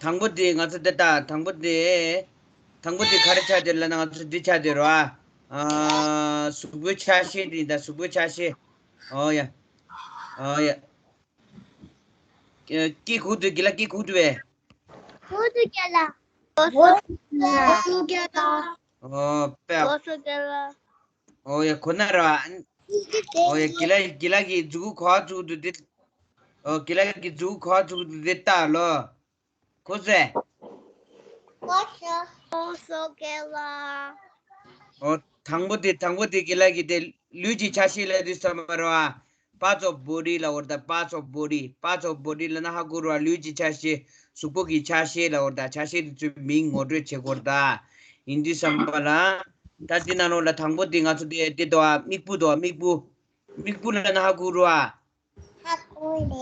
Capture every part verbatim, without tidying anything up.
དང་པོ་དེ་ང་ཚོ་འདི་ལྟ། དང་པོ་དེ། དང་པོ་དེ་ག་རེ་ཆགས་བསྡད་ལབ་ན་ང་ཚོ་འདི་ཆགས་བསྡད་རོ། ཨ། གཟུགས་པོའི་ཆ་ཤས་དེ་ཡིན་ད། གཟུགས་པོའི་ཆ་ཤས། ཨོ་ཡ། ཨོ་ཡ། སྐེ་སྐེ་གུག་དུས་དགེ་ལགས་སྐེ་གུག་དུས་བས། གུག་དུས་དགེ་ལགས། གུག་དུས་དགེ་ལགས། ཨོ་པེ། གུག་དུས་དགེ་ལགས། ཨོ་ཡ་ཁོ་ན་ར། ཨོ་ཡ་དགེ་ལགས་དགེ་ལགས་ཀྱི་མཛུ་གུ་ག་བ་བཙུགས་འདུག་དེ། ཨོ་དགེ་ལགས་ཀྱི་མཛུ་གུ་ག་བ་བཙུགས་འདུག་དེ་ལྟ་ལོ། གོ་སོང་། གོ་སོང་། གོ་སོང་དགེ་ལགས། ཨོ་དང་པོ་དེ་དང་པོ་དེ་དགེ་ལགས་ཀྱི་དེ་ལུས་ཀྱི་ཆ་ཤས་ལ་དུས་ཙམ་པ་ར། པ་ཚོ་བོ་ཌི་ལ་འོར་ད། པ་ཚོ་བོ་ཌི། པ་ཚོ་བོ་ཌི་ལ་ན་ཧ་གོ་ར། ལུས་ཀྱི་ཆ་ཤས། གཟུགས་པོ་གི་ཆ་ཤས་ལ་འོར་ད། ཆ་ཤས་དེ་ཚོའི་མིང་ངོ་སྤྲོད་བྱེད་དགོས་ར་ད། ཡིན་དུས་ཙམ་པ་ལ། ད་འདི་ནང་ལོགས་ལ་དང་པོ་འདི་ང་ཚོ་འདི་འདི་འདུག་ཨ། མིག་སྤུ་འདུག་ཨ། མིག་སྤུ། མིག་སྤུ་ལབ་ན་ཧ་གོ་རུ་ཨ། ཧ་གོ་རེད།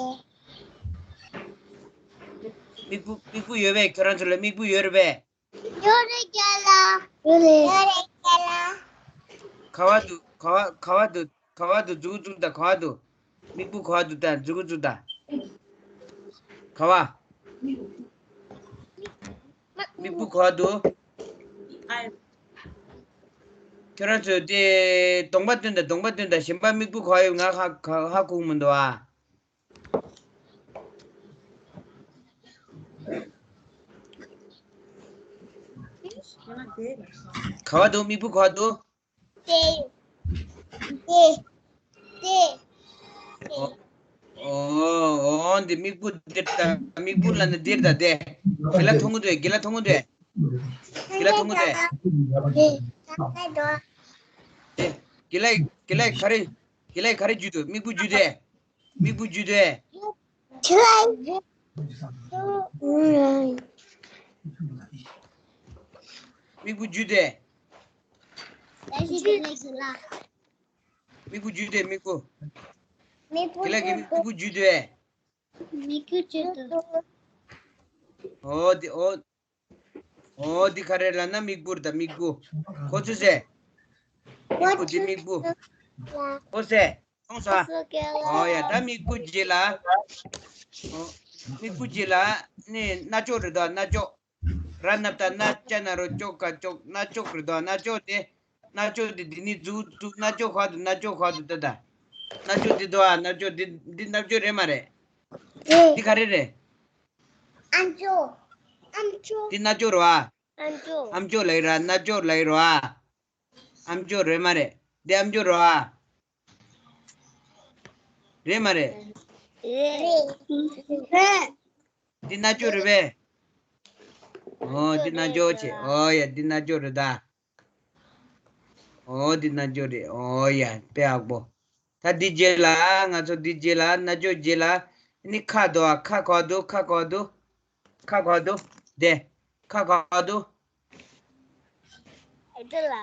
མིག་སྤུ་མིག་སྤུ་ཡོད་པས། ཁྱོད་རང་ཚོ་ལ་མིག་སྤུ་ཡོད་རེད་པས། ཡོད་རེད་རྒན་ལགས། ཡོད་རེད། ཡོད་རེད་རྒན་ལགས། ག་བ་འདུག་ག་བ་ག་བ་འདུག་ག་བ་འདུག་མཛུབ་གུ་བཙུགས་དང་། ག་བ་འདུག་མིག་སྤུ་ག་བ་འདུག་ད་མཛུབ་གུ་བཙུགས་དང་། ག་བ། མིག་སྤུ་ག་བ་འདུག་ཁྱོད་རང་ཚོས་དེ་གདོང་པ་སྟོན་དང་། གདོང་པ་སྟོན་དང་། གཞན་པ་མིག་སྤུ་ག་བ་ཡོད། ང་ཧ་ཧ་ཧ་གོ་མི་འདུག་ཨ། ག་བ་འདུག་མིག་སྤུ་ག་བ་འདུག་དེ། དེ། དེ། ཨོ། ཨོ། ཨོ། འདི་མིག་སྤུ་འདིར་ད། མིག་སྤུ་ལབ་ན་འདིར་ད་དེ། དགེ་ལགས་མཐོང་གི་འདུག་དགེ་ལགས་མཐོང་གི་འདུག་དགེ་ལགས་མཐོང་གི་འདུག་དེ། དགེ་ལགས་དགེ་ལགས་ག་རེ། དགེ་ལགས་ག་རེ་འཇུས་འདུག་མིག་སྤུ་འཇུས་དེ། མིག་སྤུ་འཇུས་དེ། མིག་སྤུ་འཇུས་དེ། མིག་སྤུ་འཇུས་དེ་མིག་སྤུ། དགེ་ལགས་ཀྱི་མིག་སྤུ་འཇུས་དེ། མིག་སྤུ་འཇུས་དེ། ཨོ་དེ་ཨོ། ཨོ་དེ་ག་རེ་ལབ་ན་མིག་སྤུ་རེད་ད། མིག་སྤུ། ཁོ་ཚོས་ཟེར། མིག་སྤུ་དེ་མིག་སྤུ། ཨོ་ཟེར། མཐོང་སོང་། ཨོ་ཡ། ད་མིག་སྤུ་རྗེས་ལ། ཨོ། མིག་སྤུ་རྗེས་ལ་ནི་རྣ་ཅོག་རེད་དོ། རྣ་ཅོག་ར་ན་བཏགས་རྣ། ཅ་ན་རོ་ཅོ་ཀ་ཅོག་རྣ་ཅོག་རེད་དོ། རྣ་ཅོག་དེ། རྣ་ཅོག་དེ་འདི་ནི་མཛུབ་གུ་བཙུགས། རྣ་ཅོག་ག་བ་འདུག་རྣ་ཅོག་ག་བ་འདུག་ད་ད། རྣ་ཅོག་འདི་འདུག་ཨ། རྣ་ཅོག་འདི་འདི་རྣ་ཅོག་རེད་མ་རེད། དེ། འདི་ག་རེ་རེད། ཨམ་ཅོག་ཨམ་ཅོག་འདི་རྣ་ཅོག་རེད་བ། ཨམ་ཅོག་ཨམ་ཅོག་ལབ་ཀྱི་ར། རྣ་ཅོག་ལབ་ཀྱི་རེད་བ། ཨམ་ཅོག་རེད་མ་རེད། འདི་ཨམ་ཅོག་རེད་བ། རེད་མ་རེད། རེད། རེད། འདི་རྣ་ཅོག་རེད་པས། ཨོ་འདི་རྣ་ཅོག་བྱས། ཨོ་ཡ་འདི་རྣ་ཅོག་རེད་ད། ཨོ་འདི་རྣ་ཅོག་རེད། ཨོ་ཡ་དཔེ་ཡག་པོ། ད་འདི་རྗེས་ལ་ང་ཚོ་འདི་རྗེས་ལ་རྣ་ཅོག་རྗེས་ལ་ནི་ཁ་འདུག་ཨ། ཁ་ག་བ་འདུག་ཁ་ག་བ་འདུག་ཁ་ག་བ་འདུག་དེ། ཁ་ག་བ་འདུག་འདི་ལ།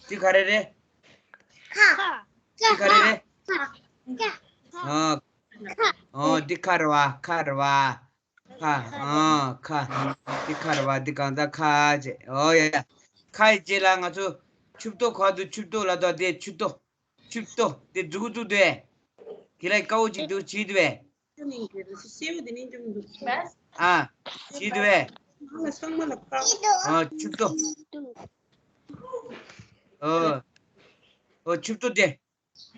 འདི་ག་རེ་རེད། ཁ། འདི་ག་རེ་རེད། ཁ། ཨོ། ཁ། ཨོ་འདི་ཁ་རེད་བ། ཁ་རེད་བ། ཁ། ཨོ་ཁ། འདི་ཁ་རེད་བ། འདི་གང་ལྟར་ཁ་བྱས། ཨོ་ཡ་ཡ། ཁ་ཡི་རྗེས་ལ་ང་ཚོ་མཆུ་ཏོ་ག་བ་འདུག་མཆུ་ཏོ་ལབ་དོ། དེ་མཆུ་ཏོ། མཆུ་ཏོ་དེ་མཛུབ་གུ་བཙུགས་དེ། དེ་ལ་དཀར་པོ་ཅིག་འདུག་བྱས་དེ་བས། ཨ། བྱས་དེ་བས། ཨ་མཆུ་ཏོ། ཨོ། ཨོ་མཆུ་ཏོ་དེ།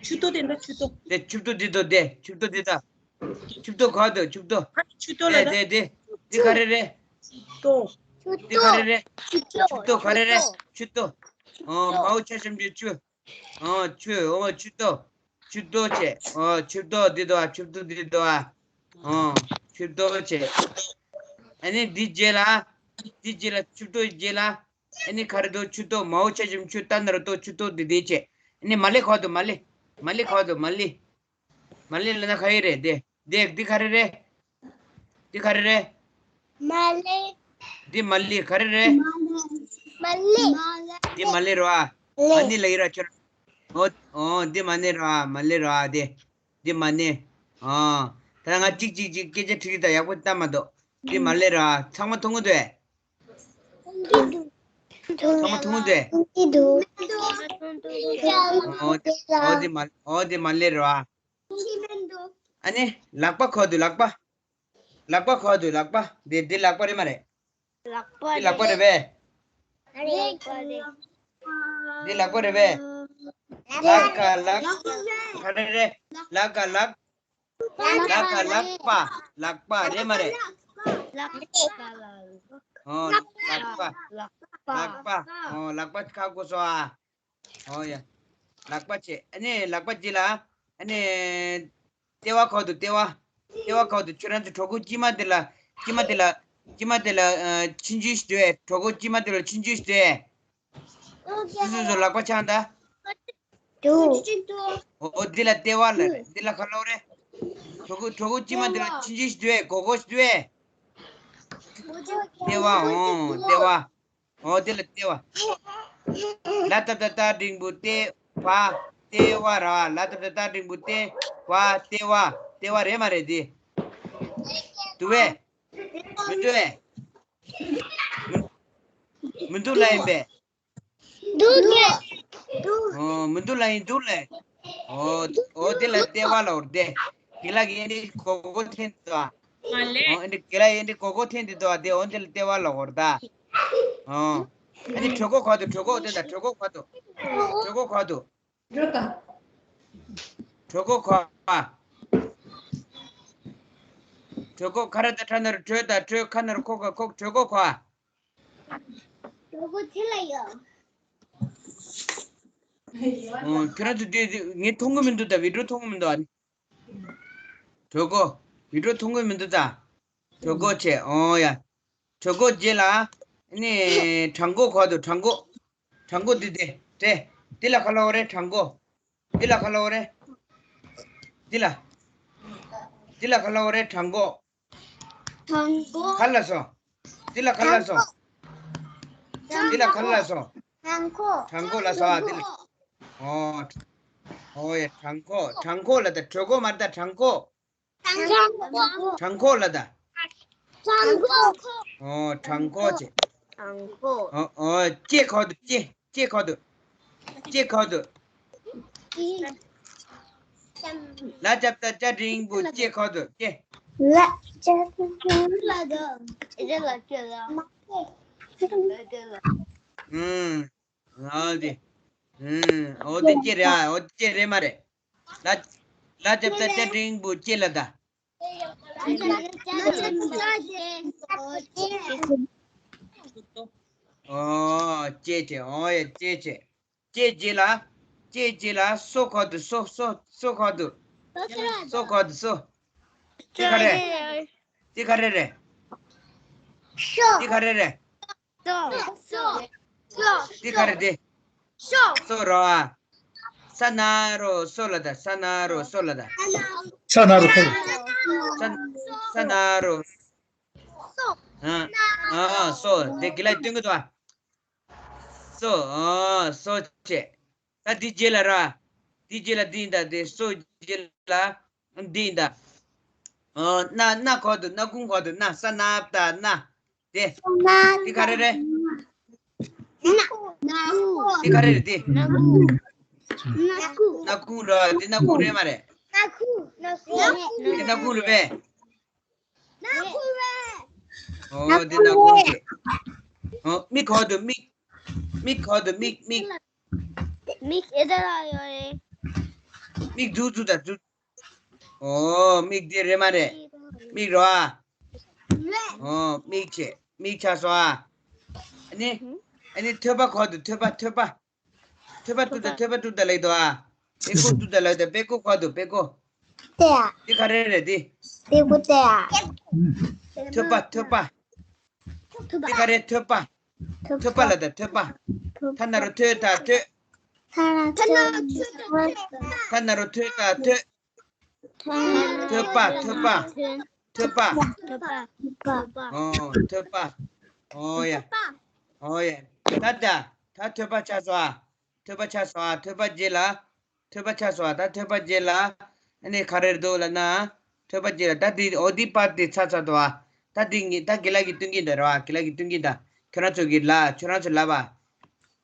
མཆུ་ཏོ་དེ་འདྲ་མཆུ་ཏོ། དེ་མཆུ་ཏོ་འདི་དོ་དེ། མཆུ་ཏོ་འདི་ད། མཆུ་ཏོ་ག་བ་འདུག་མཆུ་ཏོ། མཆུ་ཏོ་ལ་དེ་ད། དེ་དེ། འདི་ག་རེ་རེད། ཏོ། འདི་ག་རེ་རེད། མཆུ་ཏོ་ག་རེ་རེད། མཆུ་ཏོ། ཨོ་མའོ་ཆ་ཞབས་ཀྱུ་མཆུ། ཨོ་མཆུ། ཨོ་མཆུ་ཏོ། མཆུ་ཏོ་བྱས། ཨོ་མཆུ་ཏོ་འདི་དོ། མཆུ་ཏོ་འདི་དོ། ཨོ་མཆུ་ཏོ་བྱས། ཨ་ནི་འདི་རྗེས་ལ། འདི་རྗེས་ལ་མཆུ་ཏོ་རྗེས་ལ། ཨ་ནི་ག་རེ་འདུག་མཆུ་ཏོ། མའོ་ཆ་ཞབས་ཀྱུ་མཆུ། ཏ་ན་རོ་ཏོ། མཆུ་ཏོ་འདི་འདི་བྱས། ཨ་ནི་མ་ལེ་ག་བ་འདུག་མ་ལེ། མ་ལེ་ག་བ་འདུག་མ་ལེ། མ་ལེ་ལབ་ན་ག་ཡི་རེད་དེ། དེ་འདི་ག་རེ་རེད། འདི་ག་རེ་རེད། མ་ལེ། འདི་མ་ལེ་ག་རེ་རེད། མ་ལེ། འདི་མ་ལེ་རོ་ཨ། མ་ནི་ལ་ཡི་ར་ཁྱོད། ཨོ་ཨོ་འདི་མ་ནི་རོ་ཨ། མ་ལེ་རོ་ཨ། དེ་འདི་མ་ནི། ཨོ་ད་ང་གཅིག་གཅིག་གཅིག་སྐད་ཆ་དྲིས་ད་ཡག་པོ་ལྟ་མ་འདུག་འདི་མ་ལེ་རོ་ཨ། ཚང་མ་མཐོང་གི་འདུག་ཚང་མ་མཐོང་གི་འདུག་ཨོ་ཨོ་འདི་མ་ཨོ་འདི་མ་ལེ་རོ་ཨ། ཨ་ནི་ལག་པ་ག་བ་འདུག་ལག་པ། ལག་པ་གོ་འདུག་ལག་པ། འདི་འདི་ལག་པ་རེད་མ་རེད། ལག་པ་འདི་ལག་པ་རེད་པས། རེད་རེད། འདི་ལག་པ་རེད་པས། ལག་ག་ལག་ག་རེ་རེད། ལག་ག་ལག་ལག་ག་ལག་པ། ལག་པ་རེད་མ་རེད། ལག་པ། ཨོ་ལག་པ། ལག་པ། ལག་པ། ཨོ་ལག་པ་ཁ་དགོས་སོ་ཨ། ཨོ་ཡ། ལག་པ་བྱས། ཨ་ནི་ལག་པ་བྱས་ལ། ཨ་ནི། ལྟེ་བ་ཁོག་ཏུ་ལྟེ་བ། ལྟེ་བ་ཁོག་ཏུ་ཁྱོད་རང་ཚོ་གྲོད་ཁོག་དཀྱིལ་མ་དེ་ལ། དཀྱིལ་མ་དེ་ལ། དཀྱིལ་མ་དེ་ལ་ཨ། ཆུང་ཆུང་ཞིག་འདུག་གས། གྲོད་ཁོག་དཀྱིལ་མ་དེ་ལ་ཆུང་ཆུང་ཞིག་འདུག་གས། སོ་སོ་སོ་ལག་པ་འཆང་ད། འདུག་ཨོ་འདི་ལ་ལྟེ་བ་ལ་རེད། འདི་ལ་ག་ལོག་རེད། གྲོད་ཁོག་གྲོད་ཁོག་དཀྱིལ་མ་འདི་ལ་ཆུང་ཆུང་ཞིག་འདུག་གས། སྒོར་སྒོར་ཞིག་འདུག་གས། ལྟེ་བ། ཨོ་ལྟེ་བ། ཨོ་འདི་ལ་ལྟེ་བ། ལ་ཏ་བཏགས་ལྟ་འགྲེང་བུ་ལྟེ་བ། ལྟེ་བ་ར། ལ་ཏ་བཏགས་ལྟ་འགྲེང་བུ་ལྟེ་བ། ལྟེ་བ། ལྟེ་བ་རེད་མ་རེད་འདི། འདུག་གས། མི་འདུག་གས། མི་མི་འདུག་ལ་ཡིན་པས། འདུག་གས། འདུག་ཨོ་མི་འདུག་ལ་ཡིན་འདུག་ལས། ཨོ་ཨོ་དེ་ལ་ལྟེ་བ་ལ་འོར་དེ། དགེ་ལགས་ཀྱི་ཨེ་འདྲི་གོ་གོ་འཐེན་འདུག་ཨ། ཨོ་ཨེ་འདྲི་དགེ་ལགས་ཨེ་འདྲི་གོ་གོ་འཐེན་འདི་འདུག་ཨ། དེ་ཨོ་དེ་ལ་ལྟེ་བ་ལ་འོར་ད། ཨོ་ཨེ་འདྲི་གྲོད་ཁོག་གོ་འདུག་གྲོད་ཁོག་དེ་ད་གྲོད་ཁོག་གོ་འདུག་གྲོད་ཁོག་གོ་འདུག་གྲོད་ཁོག་གོ་ཨ། གྲོད་ཁོག་ཁ་ར་ད་ཁྲ་ན་རོ་གྲོད་ད་གྲོད། ཁ་ན་རོ་ཁོ་ག་ཁོག་གྲོད་ཁོག་གོ་ཨ། གྲོད་ཁོག་དེ་ལ་ཡོད། ཨོ་ཁྱོད་རང་ཚོ་དེ་དེ་ངས་མཐོང་གི་མི་འདུག་ད་བི་ཌིའོ་མཐོང་གི་མི་འདུག་ཨ། གྲོད་ཁོག་བི་ཌིའོ་མཐོང་གི་མི་འདུག་ད། གྲོད་ཁོག་བྱས། ཨོ་ཡ། གྲོད་ཁོག་རྗེས་ལ། ཨ་ནི་བྲང་ཁོག་གོ་འདུག་བྲང་ཁོག་བྲང་ཁོག་འདི་དེ་དེ། འདི་ལ་ག་ལབ་དགོས་རེད། བྲང་ཁོག་འདི་ལ་ག་ལབ་དགོས་རེད། འདི་ལ། འདི་ལ་ག་ལབ་དགོས་རེད། བྲང་ཁོག་བྲང་ཁོག་ག་ལབ་སོང་། འདི་ལ་ག་ལབ་སོང་། འདི་ལ་ག་ལབ་སོང་། བྲང་ཁོག་བྲང་ཁོག་ལབ་སོང་ཨ། འདི་ལ། ཨོ། ཨོ་ཡ། བྲང་ཁོག་བྲང་ཁོག་ལབ་ད། གྲོད་ཁོག་མ་རེད་ད། བྲང་ཁོག་བྲང་ཁོག་བྲང་ཁོག་ལབ་ད། བྲང་ཁོག་ཨོ་བྲང་ཁོག་བྱས། བྲང་ཁོག་ཨོ་ཨོ་ལྕེ་གོ་འདུག་ལྕེ། ལྕེ་གོ་འདུག་ལྕེ་གོ་འདུག་ལ་ཏ་བཏགས་ལྕ་འགྲེང་བུ་ལྕེ་གོ་འདུག་ལྕེ། ལ་ཏ་བཏགས་ལ་ཏ། ཨུམ། ཨོ་དེ། ཨུམ། ཨོ་དེ་ལྕེ་རེད་ཨ། ཨོ་དེ་ལྕེ་རེད་མ་རེད། ལ། ལ་ཏ་བཏགས་ལྕ་འགྲེང་བུ་ལྕེ་ལབ་ད། ཨོ་ལྕེ་བྱས། ཨོ་ཡ་ལྕེ་བྱས། ལྕེ་རྗེས་ལ། ལྕེ་རྗེས་ལ་སོ་གོ་འདུག་སོ་སོ་སོ་གོ་འདུག་སོ་གོ་འདུག་སོ། འདི་ག་རེད། འདི་ག་རེ་རེད། འདི་ག་རེ་རེད། འདི་ག་རེ་འདི། སོ་རོ་ཨ། ས་ན་རོ་སོ་ལ་ད། ས་ན་རོ་སོ་ལ་ད། ས་ན་རོ་སོ། ས་ས་ན་རོ། ཨ་ཨ་སོ། དེ་དགེ་ལགས་སྟོན་གི་འདུག་ཨ། སོ། ཨ་སོ་བྱས། ད་འདི་རྗེས་ལ་ར། འདི་རྗེས་ལ་འདི་ཡིན་ད། དེ་སོ་རྗེས་ལ་འདི་ཡིན་ད། ཨ་སྣ་སྣ་གོ་འདུག་སྣ་ཁུང་གོ་འདུག་སྣ། ས་ན་བཏགས་སྣ། དེ། འདི་ག་རེ་རེད། འདི་ག་རེ་རེད་འདི། སྣ་ཁུང་ར། འདི་སྣ་ཁུང་རེད་མ་རེད། འདི་སྣ་ཁུང་རེད་པས། ཨོ་འདི་སྣ་ཁུང་རེད། ཨོ་མིག་གོ་འདུག་མིག་མིག་གོ་འདུག་མིག་མིག་མིག་ཨེ་ད་ལ་ཡོད་རེད། མིག་འདུག་འདུག་ད་འདུག་ཨོ་མིག་འདི་རེད་མ་རེད། མིག་རོ་ཨ། ཨོ་མིག་བྱས། མིག་ཆགས་སོང་ཨ། ཨ་ནི། ཨ་ནི་ཐོད་པ་གོ་འདུག་ཐོད་པ་ཐོད་པ། ཐོད་པ་ཏུ་ད། ཐོད་པ་ཏུ་ད་ལེགས་འདུག་ཨ། པད་ཀོ་ཏུ་ད་ལེགས་འདུག་པད་ཀོ་གོ་འདུག་པད་ཀོ། དེ་ཡ། འདི་ག་རེ་རེད་འདི། པད་ཀོ་དེ་ཡ། ཐོད་པ་ཐོད་པ། འདི་ག་རེ་ཐོད་པ། ཐོད་པ་ལ་ད་ཐོད་པ། ཐ་ན་རོ་ཐོད་ད་ཐོད། ཐ་ན་རོ་ཐོད་ད་ཐོད། ཐོད་པ་ཐོད་པ། ཐོད་པ། ཐོད་པ། ཨོ་ཐོད་པ། ཨོ་ཡ། ཨོ་ཡ། ད་ད། ད་ཐོད་པ་ཆགས་སོང་ཨ། ཐོད་པ་ཆགས་སོང་ཨ། ཐོད་པ་རྗེས་ལ། ཐོད་པ་ཆགས་སོང་ཨ། ད་ཐོད་པ་རྗེས་ལ། ཨ་ནི་ག་རེ་འདུག་ལབ་ན། ཐོད་པ་རྗེས་ལ་ད་འདི་ཨོ་འདི་པར་འདི་ཚར་ཚར་འདུག་ཨ། ད་འདི་ངས་ད་དགེ་ལགས་ཀྱིས་སྟོན་གྱིན་འདུག་ར་བ། དགེ་ལགས་ཀྱིས་སྟོན་གྱིན་འདུག་ཁྱོད་རང་ཚོ་གིས་ལབ། ཁྱོད་རང་ཚོ་ལབ་པ།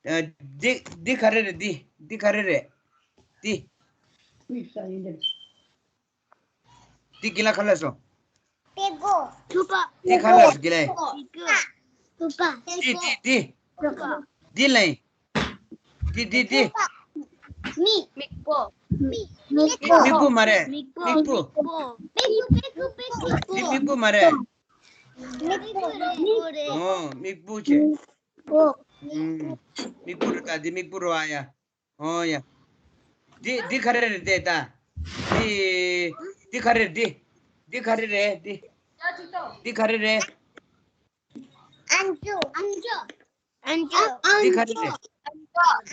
ཨ། འདི་འདི་ག་རེ་རེད་འདི། འདི་ག་རེ་རེད། འདི། འདི་དགེ་ལགས་ག་ལབ་སོང་། པད་ཀོ། ཐུབ་པ། འདི་ག་ལ་རེད་དེ་ལ། ཐུབ་པ། འདི་འདི་འདི། ཐུབ་པ། འདི་ལ། འདི་འདི་འདི། མིག་མིག་པོ། མིག་མིག་པོ། མིག་པོ་མ་རེད། མིག་པོ། མིག་པོ། མིག་པོ། མིག་པོ། འདི་མིག་པོ་མ་རེད། མིག་པོ་རེད། ཨོ་མིག་པོ་བྱས། ཨུམ། མིག་པོ་རེད་ད། འདི་མིག་པོ་རེད་ཨ་ཡ། ཨོ་ཡ། འདི་འདི་ག་རེ་རེད་དེ་ད། འདི་འདི་ག་རེ་རེད། འདི་འདི་ག་རེ་རེད་འདི། འདི་ག་རེ་རེད། ཨན་ཅོ། ཨན་ཅོ། ཨན་ཅོ། འདི་ག་རེ་རེད།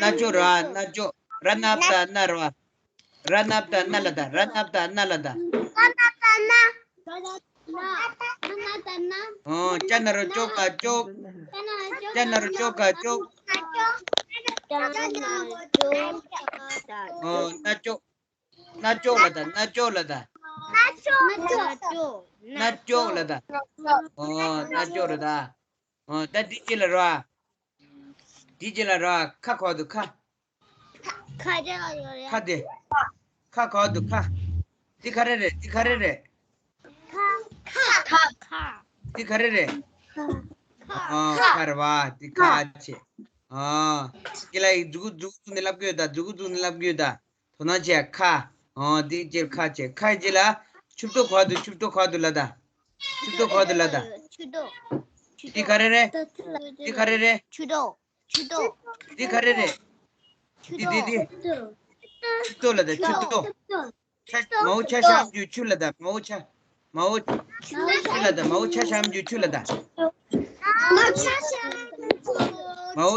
རྣ་ཅོག་ར། རྣ་ཅོག་ར། ན་བཏགས་རྣ་ར། ར་ན་བཏགས་རྣ་ལ་ད། ར་ན་བཏགས་རྣ་ལ་ད། ཨོ་ཅ་ན་རོ་ཅོ་ག་ཅོག་ཅ་ན་རོ་ཅོ་ག་ཅོག་ཨོ་རྣ་ཅོག་རྣ་ཅོག་ལ་ད། རྣ་ཅོག་ལ་ད། རྣ་ཅོག་ལ་ད། ཨོ་རྣ་ཅོག་ལ་ད། ཨོ་ད་འདི་ཅི་ལ་ར། འདི་ཅི་ལ་ར། ཁ་ག་དུ་ཁ། ཁ་ཅི་ལ་ཡོད་རེད། ཁ་དེ། ཁ་ག་དུ་ཁ། འདི་ག་རེ་རེད། འདི་ག་རེ་རེད། ཁ་ཁ་ཁ། འདི་ག་རེ་རེད། ཁ་ཨོ་ཁ་རེད་བ། འདི་ཁ་ཆེ། ཨོ་ཁྱེད་ལ་མཛུ་གུ་མཛུ་གུ་བཙུགས་ནས་ལབ་གི་ཡོད་ད། མཛུ་གུ་བཙུགས་ནས་ལབ་གི་ཡོད་ད། དོ་སྣང་བྱས། ཁ། ཨོ་འདི་ཅི་ཁ་ཆེ། ཁ་ཅི་ལ། མཆུ་ཏོ་ག་དུ། མཆུ་ཏོ་ག་དུ་ལ་ད། མཆུ་ཏོ་ག་དུ་ལ་ད། མཆུ་ཏོ། འདི་ག་རེ་རེད། འདི་ག་རེ་རེད། མཆུ་ཏོ། མཆུ་ཏོ། འདི་ག་རེ་རེད། འདི་འདི་འདི། མཆུ་ཏོ་ལ་ད། མཆུ་ཏོ། ཆ་མའོ་ཆ་ཤམ་རྒྱུ་ཆུ་ལ་ད། མའོ་ཆ། མའོ་ཆུ་ལ་ད། མའོ་ཆ་ཤམ་རྒྱུ་ཆུ་ལ་ད། མའོ།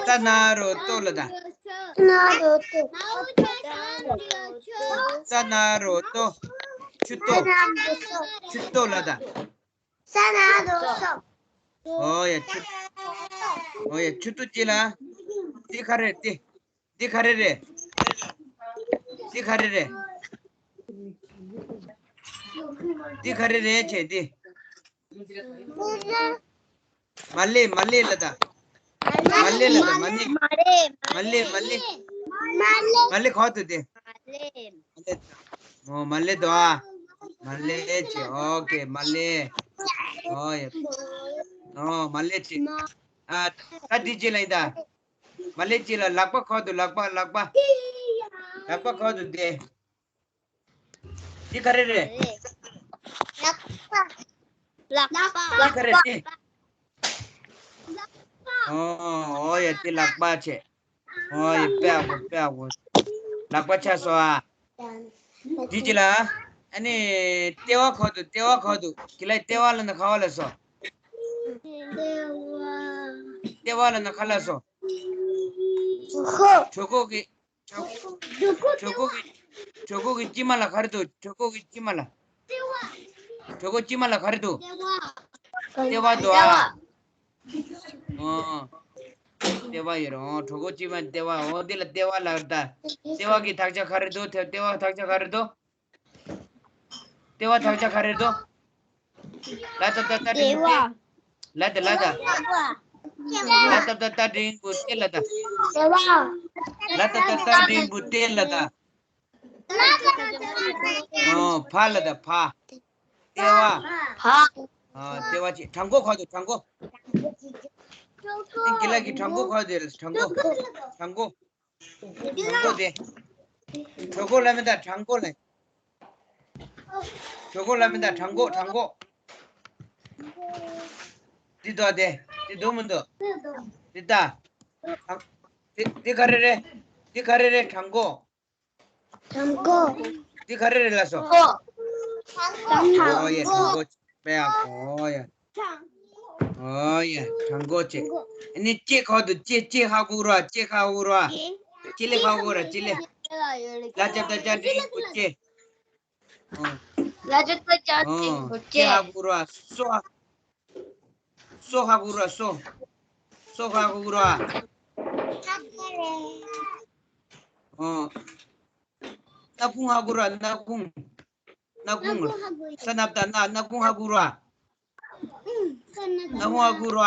ཏ་ན་རོ་ཏོ་ལ་ད། ཏ་ན་རོ་ཏོ། ཏ་ན་རོ་ཏོ། མཆུ་ཏོ། མཆུ་ཏོ་ལ་ད། ས་ན་རོ་སོ། ཨོ་ཡ་མཆུ། ཨོ་ཡ་མཆུ་ཏོ་ཅི་ལ། འདི་ག་རེ་རེད། འདི་ག་རེ་རེད། འདི་ག་རེ་རེད། འདི་ག་རེ་རེད་བྱས་འདི། མ་ལེ་མ་ལེ་ལ་ད། མ་ལེ་ལ་ད། མ་ལེ། མ་ལེ་མ་ལེ། མ་ལེ་ག་དུ་དེ། མ་ལེ། ཨོ་མ་ལེ་དོ་ཨ། མ་ལེ་ཅི། ཨོ་ཀེ་མ་ལེ། ཨོ་ཡ། ཨོ་མ་ལེ་ཅི། ཨ་ད་འདི་ཅི་ལ་ཡིན་ད། མ་ལེ་ཅི་ལ། ལག་པ་ག་དུ། ལག་པ། ལག་པ། ལག་པ་ག་དུ་དེ། འདི་ག་རེ་རེད། ལག་པ། ལག་པ། འདི་ག་རེ་རེད། ཨོ་ཨོ་ཡ་འདི་ལག་པ་བྱས། ཨོ་ཡ་དཔེ་ཡག་པོ་དཔེ་ཡག་པོ། ལག་པ་ཆགས་སོང་ཨ། འདི་ཅི་ལ། ཨ་ནི་ལྟེ་བ་ག་དུ། ལྟེ་བ་ག་དུ། ཁྱེད་ལ་ལྟེ་བ་ལ་ན་ག་བ་ལ་སོ། ལྟེ་བ་ལ་ན་ག་ལ་སོ། གྲོད་ཁོག་གི། གྲོད་ཁོག་གི། གྲོད་ཁོག་གི་དཀྱིལ་མ་ལ་ག་རེ་འདུག་གྲོད་ཁོག་གི་དཀྱིལ་མ་ལ། གྲོད་ཁོག་དཀྱིལ་མ་ལ་ག་རེ་འདུག་ལྟེ་བ་འདུག་ཨ། ཨོ། ལྟེ་བ་ཡོད་རེད། ཨོ་གྲོད་ཁོག་དཀྱིལ་མ་ལྟེ་བ། ཨོ་འདི་ལ་ལྟེ་བ་ལ་ད། ལྟེ་བ་གི་དག་ཆ་ག་རེ་འདུག་ལྟེ་བ་དག་ཆ་ག་རེ་འདུག་ལྟེ་བ་དག་ཆ་ག་རེ་འདུག་ལ་ཏ་བཏགས་ལྟ་འགྲེང་བུ་ལ་ཏ་ལ་ཏ། ལ་ཏ་བཏགས་ལྟ་འགྲེང་བུ་ལྟེ་ལ་ཏ། ལ་ཏ་བཏགས་ལྟ་འགྲེང་བུ་ལྟེ་ལ་ཏ། ཨོ་ཕ་ལ་ཏ་ཕ། ལྟེ་བ། ཕ། ཨ་ལྟེ་བ་ཅི། བྲང་ཁོག་ག་དུ། བྲང་ཁོག་ཨེ་དགེ་ལགས་ཀྱི་བྲང་ཁོག་ག་དུ་རེད། བྲང་ཁོག་བྲང་ཁོག་བྲང་ཁོག་དེ། གྲོད་ཁོག་ལ་མི་ད་བྲང་ཁོག་ལ། གྲོད་ཁོག་ལ་མི་ད་བྲང་ཁོག་བྲང་ཁོག་འདི་འདུག་དེ། འདི་འདུག་མི་འདུག་འདི་ད། དེ་དེ་ག་རེ་རེད། དེ་ག་རེ་རེད། བྲང་ཁོག་བྲང་ཁོག་འདི་ག་རེ་རེད་ལ་སོ། ཁོག་ཨོ་ཡ་བྲང་ཁོག་དཔེ་ཡག་པོ། ཨོ་ཡ། ཨོ་ཡ་བྲང་ཁོག་ཅེ། ཨ་ནི་ལྕེ་ག་དུ། ལྕེ་ལྕེ་ཧ་གོ་ར། ལྕེ་ཧ་གོ་ར། ལྕེ་ལེ་ཧ་གོ་ར། ལྕེ་ལེ། ལ་ཏ་བཏགས་ལ་ཏ་འགྲེང་བུ་ལྕེ། ཨོ། ལ་ཏ་བཏགས་ལ་ཏ་འགྲེང་བུ་ལྕེ། ལྕེ་ཧ་གོ་ར། སོ། སོ་ཧ་གོ་ར། སོ། སོ་ཧ་གོ་ར། ཨོ། སྣ་ཁུང་ཧ་གོ་ར། སྣ་ཁུང་། སྣ་ཁུང་། ས་ན་བཏགས་སྣ། སྣ་ཁུང་ཧ་གོ་ར། སྣ་ཁུང་ཧ་གོ་ར།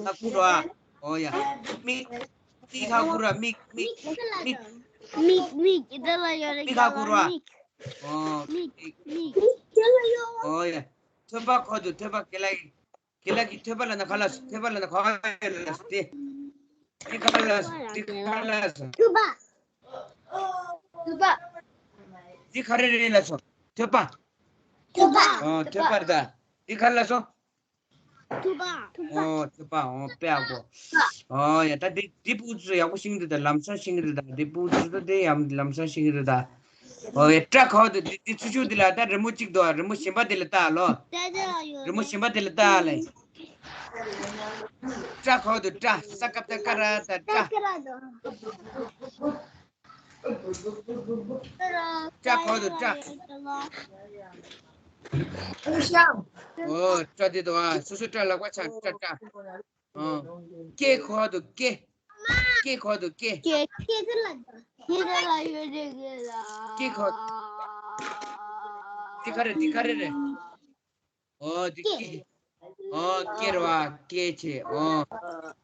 སྣ་ཁུང་ར། ཨོ་ཡ། མིག་མིག་ཧ་གོ་ར། མིག་མིག་མིག་མིག་མིག་དེ་ལ་ཡོད་རེད། མིག་ག་གུ་ར། མིག་ཨོ། མིག་མིག་དེ་ལ་ཡོད། ཨོ་ཡ། ཐོད་པ་ཁོ་དུ་ཐོད་པ་ཀེ་ལ་ཀེ་ལ་གི་ཐོད་པ་ལ་ན་ཁ་ལ་སོ། ཐོད་པ་ལ་ན་ཁ་ལ་སོ་དེ། དེ་ཁ་ལ་སོ། དེ་ཁ་ལ་སོ། ཐོད་པ། ཐོད་པ། དེ་ག་རེ་རེད་ལ་སོ། ཐོད་པ། ཐོད་པ། ཨོ་ཐོད་པ་རེད་ད། དེ་ག་རེ་ལ་སོ། ཐོད་པ། ཨོ་ཐོད་པ། ཨོ་དཔེ་ཡག་པོ། ཨོ་ཡ། ད་འདི་འདི་ཕྲུ་གུ་ཚོ་ཡག་པོ་ཤེས་ཀྱི་འདུག་ད། ལམ་སང་ཤེས་ཀྱི་འདུག་ད། འདི་ཕྲུ་གུ་ཚོ་ད་དེ་ཡང་ལམ་སང་ཤེས་ཀྱི་འདུག་ད། ཨོ་ཡ། སྐྲ་ཁོ་འདུག་འདི་འདི་ཚུ་ཆུ་འདི་ལ་ད་རི་མོ་གཅིག་འདུག་རི་མོ་གཞན་པ་འདི་ལ་ལྟ་ལོ། རི་མོ་གཞན་པ་འདི་ལ་ལྟ་ལེ། སྐྲ་ཁོ་འདུག་སྐྲ། ས་ཀ་བཏགས་སྐ་ར་བཏགས་སྐྲ། སྐྲ་ཁོ་འདུག་སྐྲ། ཨོ་སྐྲ་དེ་འདུག་ཨ། སོ་སོ་སྐྲ་ལག་པ་འཆང་སྐྲ་སྐྲ། ཨོ། སྐེ་ཁོ་འདུག་སྐེ། སྐེ་ཁོ་འདུག་སྐེ། སྐེ་སྐེ་དེ་ལ་སྐེ་དེ་ལ་ཡོད་རེད་གི་ལ། སྐེ་ཁོ། དེ་ག་རེ་དེ་ག་རེ་རེད། ཨོ་དེ་སྐེ། ཨོ་སྐེ་རེད་བ། སྐེ་བྱས། ཨོ།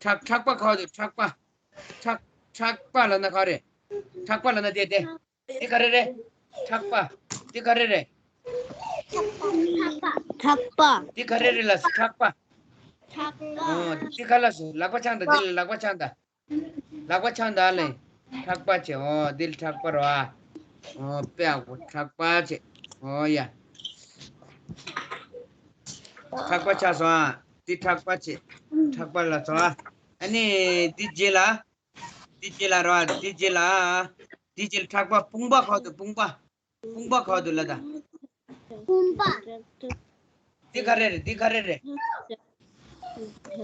ཕྲག་ཕྲག་པ་ཁོ་འདུག་ཕྲག་པ། ཕྲག་ཕྲག་པ་ལབ་ན་ག་རེ། ཕྲག་པ་ལབ་ན་དེ་དེ། དེ་ག་རེ་རེད། ཕྲག་པ། དེ་ག་རེ་རེད། ཕྲག་པ། དེ་ག་རེ་རེད་ལ་སོ། ཕྲག་པ། ཕྲག་པ། ཨོ་དེ་ག་ལ་སོ། ལག་པ་འཆང་དང་། དེ་ལ་ལག་པ་འཆང་དང་། ལག་པ་འཆང་དང་ལེ། ཕྲག་པ་བྱས། ཨོ་དེ་ལ་ཕྲག་པ་རེད་བ། ཨོ་དཔེ་ཡག་པོ། ཕྲག་པ་བྱས། ཨོ་ཡ། ཕྲག་པ་ཆགས་སོང་ཨ། དེ་ཕྲག་པ་བྱས། ཕྲག་པ་ལ་སོ་ཨ། ཨ་ནི་དེ་རྗེས་ལ། དེ་རྗེས་ལ་རོ། དེ་རྗེས་ལ། དེ་རྗེས་ལ་ཕྲག་པ། དཔུང་པ་ཁོ་འདུག་དཔུང་པ། དཔུང་པ་ཁོ་འདུག་ལ་ད། དཔུང་པ། འདི་ག་རེ་རེད། འདི་ག་རེ་རེད།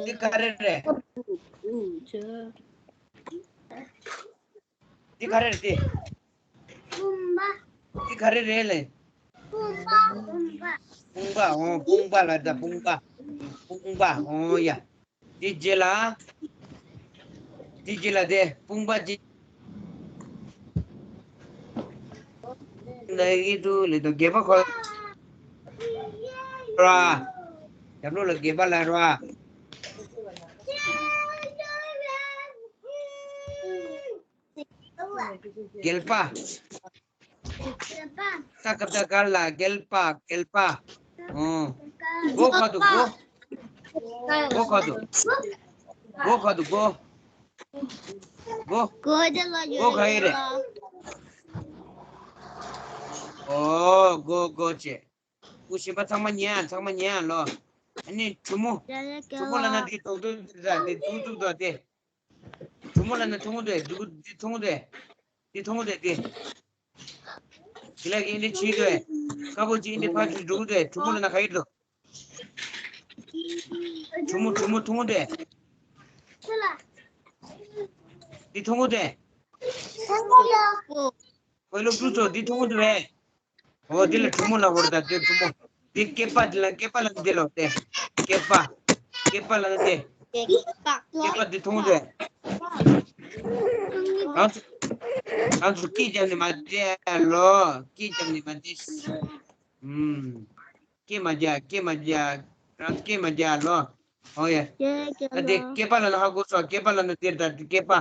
འདི་ག་རེ་རེད། འདི་ག་རེ་རེད། འདི་འདི་ག་རེ་རེད་ལེ། དཔུང་པ། དཔུང་པ། དཔུང་པ། ཨོ་དཔུང་པ་ལ་ད། དཔུང་པ། དཔུང་པ། ཨོ་ཡ། དེ་རྗེས་ལ། དེ་རྗེས་ལ་དེ་དཔུང་པ་ཅི། ན་ཡི་ཏུ་ལེ་དོ་སྒལ་པ་ཁོ། ར། རྒྱབ་ལོགས་ལ་སྒལ་པ་ལ་ར། སྒལ་པ། ད་སྐབས་ད་གར་ལ་སྒལ་པ། སྒལ་པ། ཨོ། མགོ་ཁ་དུ་མགོ། མགོ་ཁ་དུ། མགོ་ཁ་དུ་མགོ། མགོ། མགོ་དེ་ལ་མགོ་ག་ཡི་རེད། ཨོ་མགོ་མགོ་བྱས། སྐུ་གཞོན་པ་ཚང་མ་ཉན་ཨ། ཚང་མ་ཉན་ཨ་ལོ། ཨ་ནི་གྲུ་མོ། གྲུ་མོ་ལ་ན་དེ་ཏོག་ཏོག་དེ་ཏུ་ཏུ་ཏོ་དེ། གྲུ་མོ་ལ་ན་མཐོང་གི་འདུག་དེ་མཐོང་གི་འདུག་དེ་མཐོང་གི་འདུག་དེ། དེ་ལ་གི་འདི་བྱེད་འདུག་དཀར་པོ་ཅིག་འདི་ཕར་ཅིག་འགྲོ་གི་འདུག་གྲུ་མོ་ལ་ན་ག་ཡི་འདུག་གྲུ་མོ་གྲུ་མོ་མཐོང་གི་འདུག་འདི་མཐོང་གི་འདུག་ཁོས་སློབ་ཕྲུག་ཚོ་འདི་མཐོང་གི་འདུག་བས། ཨོ་འདི་ལ་གྲུ་མོ་ལ་འོར་ད་དེ་གྲུ་མོ། འདི་སྐེད་པ། འདི་ལ་སྐེད་པ་ལ་འདི་ལོ་དེ། སྐེད་པ། སྐེད་པ་ལ་འདི། སྐེད་པ། སྐེད་པ་འདི་མཐོང་དེ། རང་ཚོ་རང་ཚོ་སྐེ་རྒྱབ་ནས་མ་བསྡད་ལོ། སྐེ་རྒྱབ་ནས་མ་བསྡད། ཨུམ། སྐེ་མ་རྒྱབ། སྐེ་མ་རྒྱབ། རང་ཚོ་སྐེ་མ་རྒྱབ་ལོ། ཨོ་ཡ། ད་དེ་སྐེད་པ་ལ་ན་ཧ་གོ་སོང་། སྐེད་པ་ལ་ན་དེར་ད་སྐེད་པ།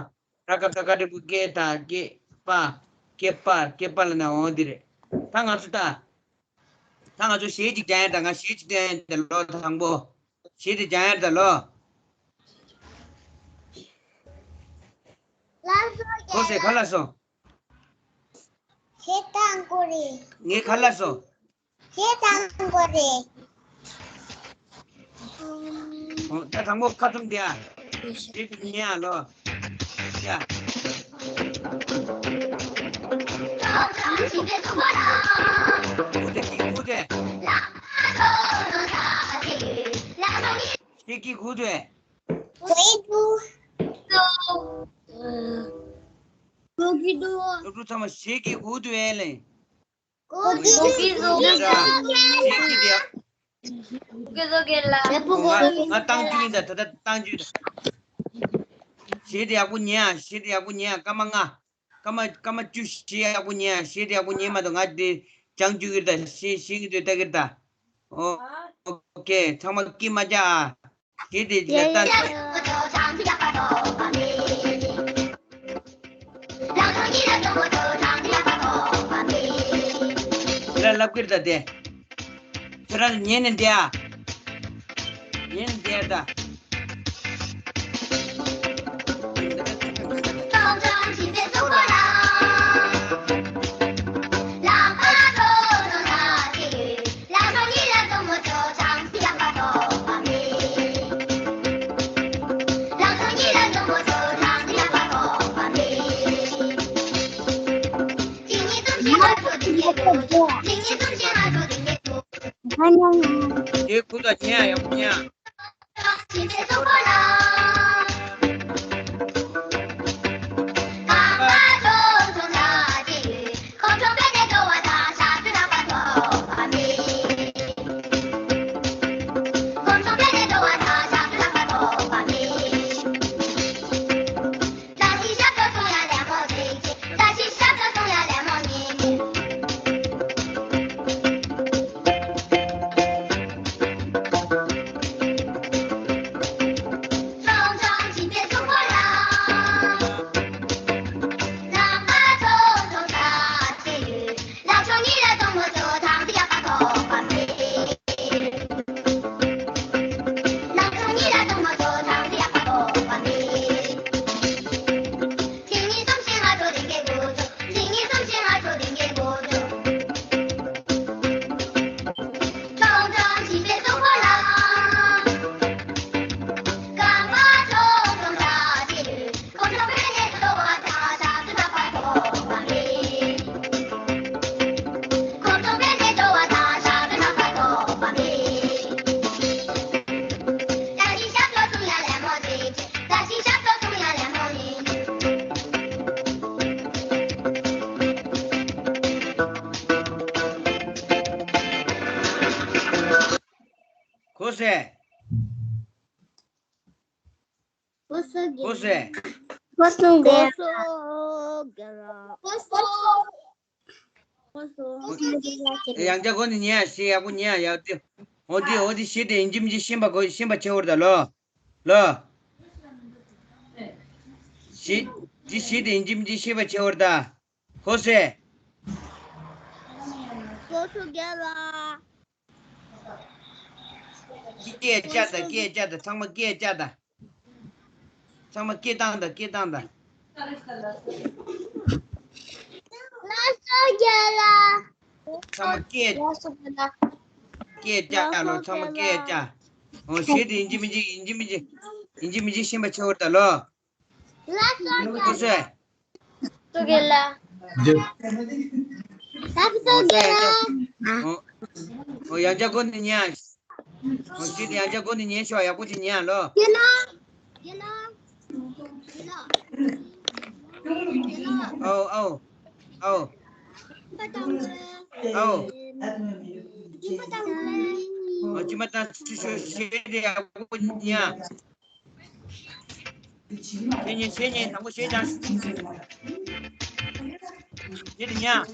ར་ཀ་བཏགས་རྐ་འགྲེང་བུ་རྐེ་དང་། སྐེད་པ། སྐེད་པ། སྐེད་པ་ལ་ན་འོ་འདི་རེད། ད་ང་ཚོ་ད། ད་ང་ཚོ་གཞས་ཅིག་སྦྱང་ཡ་ད། ང་གཞས་ཅིག་སྟོན་ཡ་ད་ལོ། དང་པོ་གཞས་དེ་སྦྱང་ཡ་ད་ལོ། ལགས་སོ་རྒན་ལགས། གོ་སོང་ག་ལ་སོང་། གཞས་དང་པོ་རེད། ངས་ག་ལ་སོང་། གཞས་དང་པོ་རེད། ཨོ། ད་དང་པོ་ཁ་ཐུམ་དེ་ཨ། གཞས་དེ་ཉན་ཨ་ལོ། ཡ། ཁུ་དེ་ཁུ་དེ། གཞས་ཀྱི་ཁུ་དེ། གཞས་ཀྱི་ཁུ། གཞས་ཀྱི་ཁུ། སློབ་ཕྲུག་ཚང་མ་གཞས་ཀྱི་ཁུ་དེ་ཨེ་ལེ། གོ་གི་འདུག་གོ་གི་འདུག་གོ་གི་འདུག་ང་ང་བཏང་རྒྱུ་ཡིན་ད། ད་ལྟ་བཏང་རྒྱུ་ཡིན་ད། གཞས་དེ་ཡག་པོ་ཉན་ཨ། གཞས་དེ་ཡག་པོ་ཉན་ཨ། སྐར་མ་ལྔ། སྐར་མ་སྐར་མ་བཅུ་བཞི་ཡག་པོ་ཉན་ཨ། གཞས་དེ་ཡག་པོ་ཉན་མ་གཏོགས་ང་དེ་སྦྱང་རྒྱུ་ཡིན་ད། གཞས་གཞས་ཀྱི་དེ་ལྟ་གི་ད། ཨོ་ཨོ་ཁེ། ཚང་མ་སྐད་མ་རྒྱག་ཨ། གཞས་དེ་ལ་ལྟ། ཡ་ཡ། ཁྱེད་རང་ལབ་ཀྱི་རེད་ད་དེ། ཁྱེད་རང་ཉན་ནས་བསྡད་ཨ། ཉན་ནས་བསྡད་ད། དེ་ཁུ་ད་ཉན་ཡག་པོ་ཉན། གོ་སོང་། གོ་སོང་། གོ་སོང་། གོ་སོང་། ཡང་བསྐྱར་གོ་ནས་ཉན་ཡ། ཞེས་ཡག་པོ་ཉན་ཡ། ཡག་དེ། འོ་དེ་འོ་དེ་ཞེས་དེ་ཡིན་གཅིག་མིན་གཅིག་ཤེས་པ་གོ། ཤེས་པ་བྱེད་འོར་ད་ལོ། ལོ། ཞེས་དེ་ཞེས་དེ་ཡིན་གཅིག་མིན་གཅིག་ཤེས་པ་བྱེད་འོར་ད། གོ་སོང་། གོ་སོང་རྒན་ལགས། སྐད་བཅག་དང་། སྐད་བཅག་དང་། ཚང་མ་སྐད་བཅག་དང་། ཚང་མ་སྐད་བཏང་དང་། སྐད་བཏང་དང་། ལགས་སོ་རྒན་ལགས། ཚང་མ་སྐད། ལགས་སོ་རྒན་ལགས། སྐད་བཅག་ལོ། ཚང་མ་སྐད་བཅག། འོ་ཞེས་དེ་ཡིན་གཅིག་མིན་གཅིག་ཡིན་གཅིག་མིན་གཅིག་ཡིན་གཅིག་མིན་གཅིག་ཤེས་པ་བྱེད་འོར་ད་ལོ། ལགས་སོ་རྒན་ལགས། གོ་སོང་། སོ་རྒན་ལགས། ལགས་སོ་རྒན་ལགས། འོ། འོ་ཡང་བསྐྱར་གོ་ནས་ཉན། འོ་ཞེས་དེ་ཡང་བསྐྱར་གོ་ནས་ཉན་ཤོག། ཡག་པོ་ཅིག་ཉན་ལོ། རྒན་ལགས། རྒན་ལགས། རྒན་ལགས། རྒན་ལགས། ཨའོ་ཨའོ། ཨའོ། ཨའོ། འོ་སྐྱིད་མ་བཏང་། ཤོ་ཤོ་ཞེས་དེ་ཡག་པོ་ཉན། ཞེས་ཉན། ཞེས་ཉན། དང་པོ་ཞེས་ཀྱང་། ཞེས་དེ་ཉན།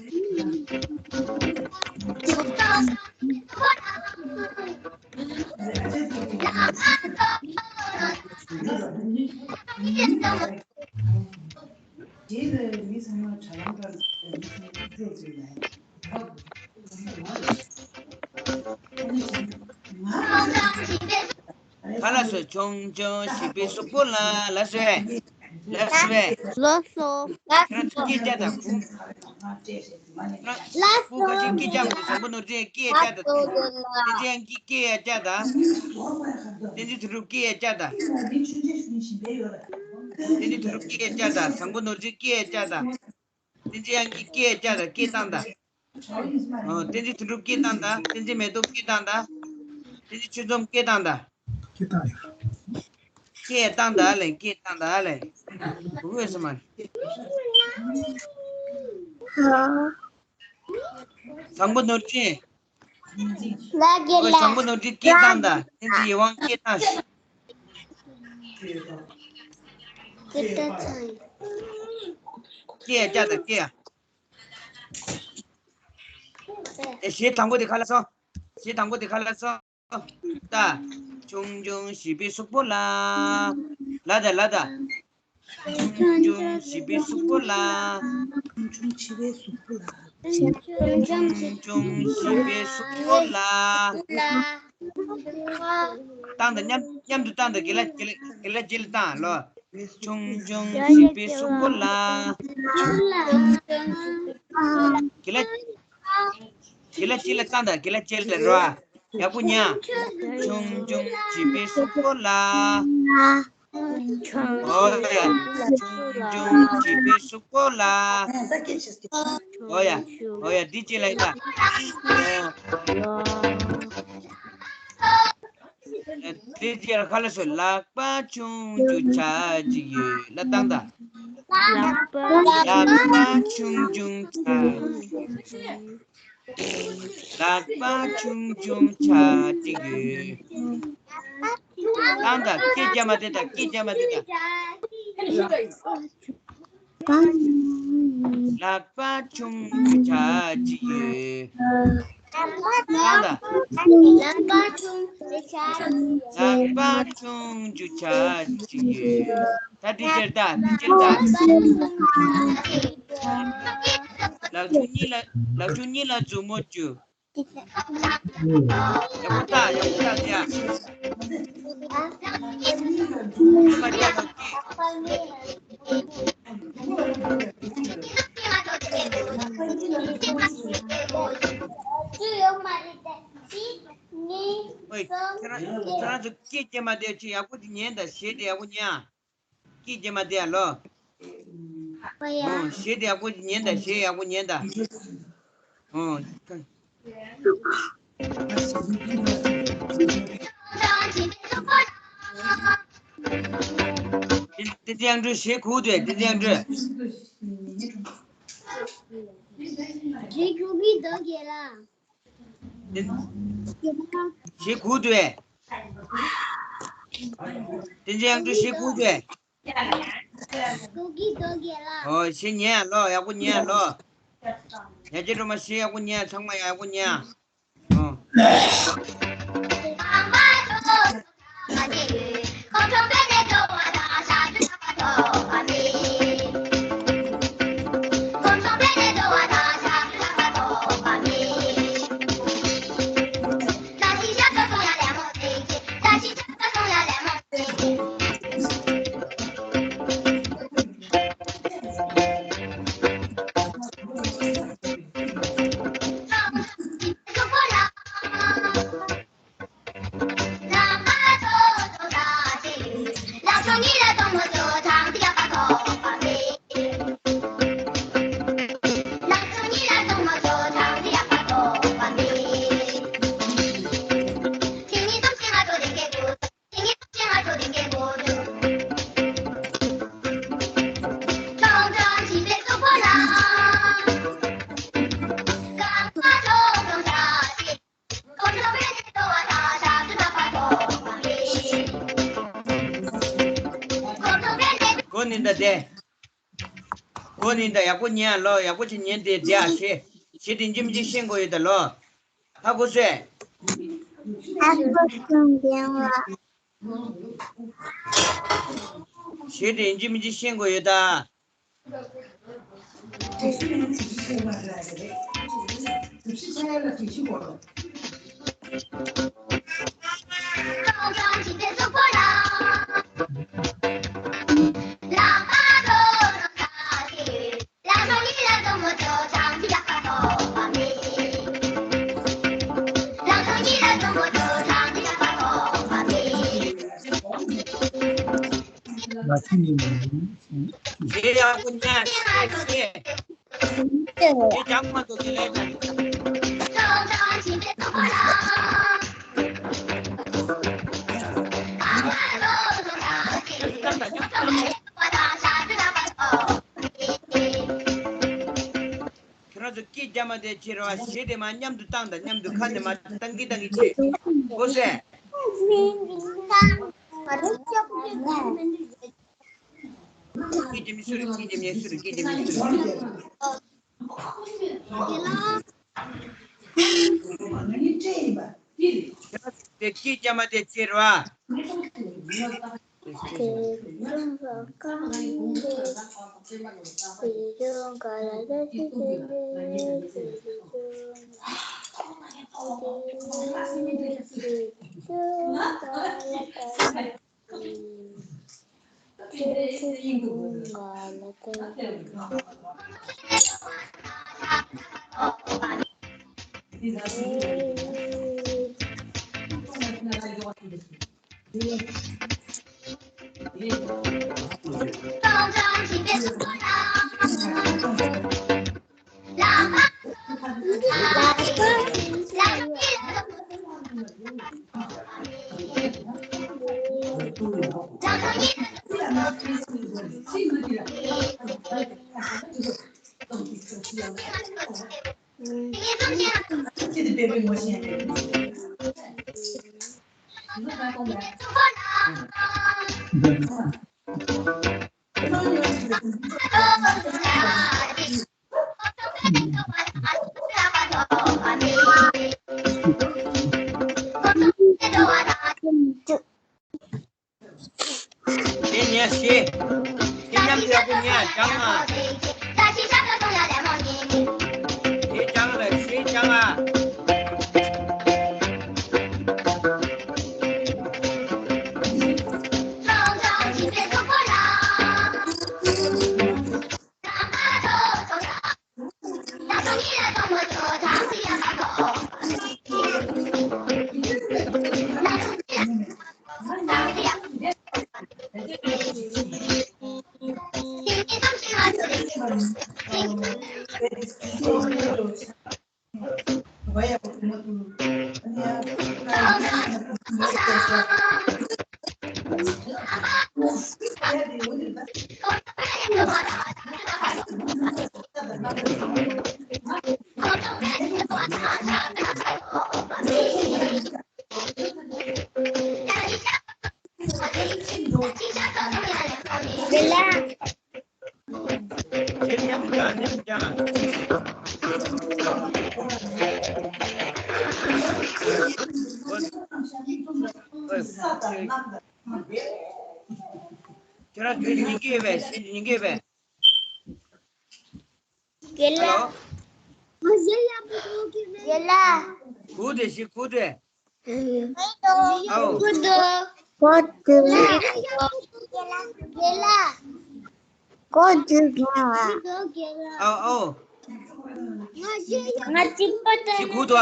ཁ་ལག་སོ། ཆུང་ཆུང་བྱིས་པའི་གཟུགས་པོ་ལ། ལགས་སོ། ལགས་སོ། ལགས་སོ། ཁྱེད་རང་ཚོ་སྐད་རྒྱག་དང་། ཁོང་། ལགས་སོ། ཁོང་ཁ་ཤས་སྐད་རྒྱག་མི་འདུག་བཟང་པོ་ནོར་བུ་སྐད་རྒྱག་དང་། བསྟན་འཛིན་དབྱངས་སྐྱིད་སྐད་རྒྱག་དང་། བསྟན་འཛིན་དོན་གྲུབ་སྐད་རྒྱག་དང་། བསྟན་འཛིན་དོན་གྲུབ་སྐད་རྒྱག་དང་། བཟང་པོ་ནོར་བུ་སྐད་རྒྱག་དང་། བསྟན་འཛིན་དབྱངས་སྐྱིད་སྐད་རྒྱག་དང་། སྐད་བཏང་དང་། ཨོ། བསྟན་འཛིན་དོན་གྲུབ་སྐད་བཏང་དང་། བསྟན་འཛིན་མེ་ཏོག་སྐད་བཏང་དང་། བསྟན་འཛིན་ཆོས་འཛོམས་སྐད་བཏང་དང་། སྐད་བཏང་ཡོད། སྐད་བཏང་དང་ལེ། སྐད་བཏང་དང་ལེ། འོས་སུ་མ། བཟང་པོ་ནོར་བུ། ལགས་ཀྱི་ཨོ། ལགས། བཟང་པོ་ནོར་བུ་སྐད་བཏང་དང་། བསྟན་འཛིན་ཡིད་དབང་སྐད་བཏང་ཤིག། སྐད་བཏང་། སྐད་རྒྱག་དང་། སྐད། ཨེ། གཞས་དང་པོ་དེ་ཁ་ལ་སོང་། གཞས་དང་པོ་དེ་ཁ་ལ་སོང་། ད། ཆུང་ཆུང་བྱིས་པའི་གཟུགས་པོ་ལ། ལ་ད་ལ་ད། ཆུང་ཆུང་བྱིས་པའི་གཟུགས་པོ་ལ། ཆུང་ཆུང་བྱིས་པའི་གཟུགས་པོ་ལ། ཆུང་ཆུང་བྱིས་པའི་གཟུགས་པོ་ལ། བཏང་དང་། མཉམ་མཉམ་དུ་བཏང་དང་། དགེ་ལ་དགེ་ལ་དགེ་ལ་ལྕེ་ལ་བཏང་ལོ། ཆུང་ཆུང་བྱིས་པའི་གཟུགས་པོ་ལ། དགེ་ལ་དགེ་ལ་ལྕེ་ལ་བཏང་དང་། དགེ་ལ་ལྕེ་ལ་རོ། ཡག་པོ་ཉན། ཆུང་ཆུང་བྱིས་པའི་གཟུགས་པོ་ལ། ཨོ་ཡ། ཆུང་ཆུང་བྱིས་པའི་གཟུགས་པོ་ལ། ཨོ་ཡ། ཨོ་ཡ། འདི་ཅི་ལ་ཡིན་ད། འདི་ཅི་ལ་ཁ་ལ་སོ། ལག་པ་ཆུང་ཆུང་བྱ་ཅིག་ཡོད་ལ་བཏང་ད། ལག་པ་ལག་པ་ཆུང་ཆུང་བྱ་ཅིག་ཡོད། ལག་པ་ཆུང་ཆུང་བྱ་ཅིག་ཡོད། བཏང་དང་། སྐད་རྒྱབ་མ་བསྡད་དང་། སྐད་རྒྱབ་མ་བསྡད་དང་། ལག་པ་ཆུང་ཆུང་བྱ་ཅིག་ཡོད། བཏང་དང་། ལག་པ་ཆུང་ཆུང་བྱ་ཅིག་ཡོད། ལག་པ་ཆུང་ཆུང་བྱ་ཅིག་ཡོད། ད་འདི་ཕྱིར་ལྟ། འདི་ཕྱིར་ལྟ། ལག་ཆུང་གཉིས་ལ། ལག་ཆུང་གཉིས་ལ་མཛུབ་མོ་བཅུག་ཡག་པོ་ལྟ། ཡག་པོ་ལྟ་ཟེར་ཡ། ཨ་མ་ལྟ་ལོ། ཨོའི། ཁྱེད་རང་ཁྱེད་རང་ཚོ་སྐད་རྒྱབ་མ་བསྡད། ཅིག་ཡག་པོ་ཅིག་ཉན་དང་། གཞས་དེ་ཡག་པོ་ཉན་ཨ། སྐད་རྒྱབ་མ་བསྡད་ཨ་ལོ། ཨོ་ཡ། ཨོ། གཞས་དེ་ཡག་པོ་ཉན་དང་། གཞས་ཡག་པོ་ཉན་དང་། ཨོ། དེ་དེ་དེ་ཡང་འགྲོ། གཞས་གོ་དུས་དེ་དེ་ཡང་འགྲོ། རྗེ་ཁྱུག་གི་རྡོ་རྗེ་ལ། གཞས་གོ་དུས། བསྟན་འཛིན་དབྱངས་སྒྲོན། གཞས་གོ་དུས། ཨོ། གཞས་ཉན་ཨ་ལོ། ཡག་པོ་ཉན་ཨ་ལོ། ཡ་གྱལ་སྒྲོལ་མ། གཞས་ཡག་པོ་ཉན། ཚང་མ་ཡག་པོ་ཉན་ཨ། ཨོ། གོ་ནི་འདྲ་དེ། གོ་ནི་འདྲ། ཡག་པོ་ཉན་ཨ་ལོ། ཡག་པོ་ཅིག་ཉན་དེ་དེ་ཨ། གཞས་གཞས་དེ་ཡིན་གཅིག་མིན་གཅིག་ཤེས་དགོས་ཡོད་ད་ལོ། ཧ་གོ་སོང་། ཧ་གོ་སོང་། གཞས་དེ་ཡིན་གཅིག་མིན་གཅིག་ཤེས་དགོས་ཡོད་ད། ལ་ཆུ་ནི་མ་ཡིན། ཞེས་ཡག་པོ་ཉན། ཞེས་ཞེས་ཀྱང་མ་གཏོགས་ཀྱི་ལས་དང་། ཁྱེད་རང་ཚོ་སྐད་རྒྱབ་མ་བསྡད། ཕྱིར་རོ། གཞས་དེ་མར་མཉམ་དུ་བཏང་དང་། མཉམ་དུ་ཁ་དེ་མར་བཏང་གིན་བཏང་གིན་བྱེད། གོ་སོང་། སྐད་རྒྱབ་མི་སུ་རེད། སྐད་རྒྱབ་མི་སུ་རེད། སྐད་རྒྱབ་མི་སུ་རེད། དེ་སྐད་རྒྱབ་མ་བསྡད། ཕྱིར་རོ། དེ་ཉན་ཤེས། དེ་མཉམ་དུ་ཡག་པོ་ཉན་སྦྱང་ཨ། དེ་སྦྱང་ལ་ཤེས་སྦྱང་ཨ། ཁྱེད་རང་དུས་ཉིན་སྐྱེས་པས་ཤི་ཉིན་སྐྱེས་པས། རྒན་ལགས། ཧ་ལོ། རྒན་ལགས། གུ་དེ་ཤི་གུ་དེ། ཨའོ། གུ་དེ། གུ་དེ། རྒན་ལགས། གུ་དེ་རྒན་ལགས། ཨའོ་ཨའོ། ང་ཅི་པ་ད་ཤི་གུ་དེ་ཨ།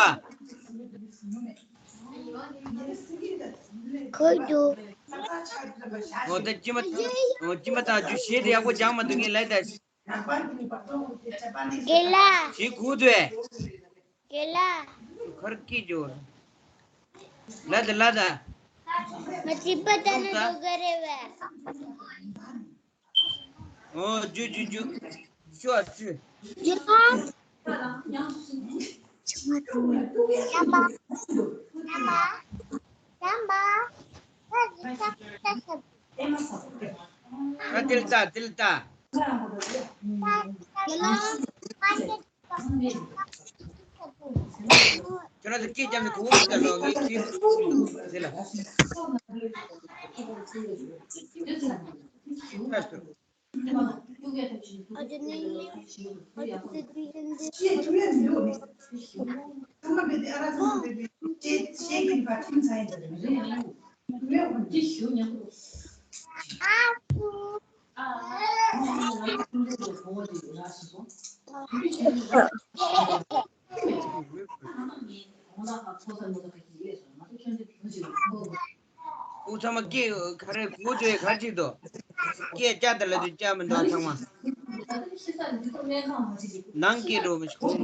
གུ་དེ། འོ་ད་ཅི་མ་འོ་ཅི་མ་ད་རྒྱུ་ཤེས་དེ་ཡག་པོ་སྦྱང་མ་འདུག་ངས་ལབ་ད། རྒན་ལགས། ཞིག་གུ་དུས། རྒན་ལགས། ཁར་ཀི་ཇོ། ལ་ད་ལ་ད། ང་ཅི་པ་ད་ན་དོ་ག་རེ་བས། ཨོ་ཇུ་ཇུ་ཇུ། ཤོ་ཅུ། ཇུ་ལ། ཇམ་པ། ཇམ་པ། ཇམ་པ། ཨ་ཏིལ་ཏ་ཏིལ་ཏ། ཁྱོད་རང་ཚོ་སྐད་རྒྱབ་ནས་གོ་བོ་མི་འདུག་ལོ་ངས་ཁྱེད་དེ་ལ། ཨུ་ཚང་མ་སྐད་ག་རེ་གོ་ཚོད་ག་ཅིག་འདུག་སྐད་བཅག་དེ་ལ་དུ་བཅག་མི་འདུག་ཨ་ཚང་མ། ནང་སྐད་འགྲོ་མི་ཤོང་།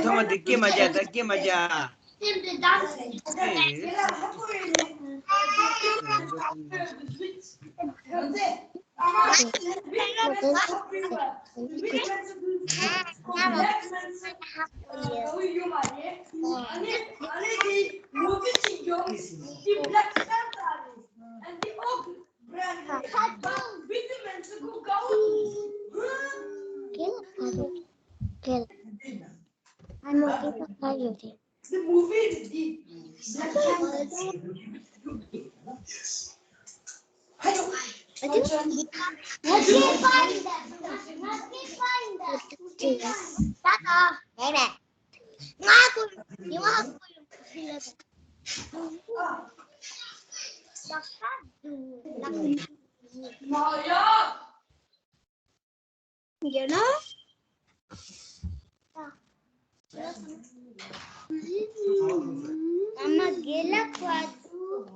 ཐོག་མ་དེ་སྐད་མ་རྒྱག་ད་སྐད་མ་རྒྱག་རྒན་ལགས། ཨ་མ་རྒན་ལགས་ཁོ་འདུག་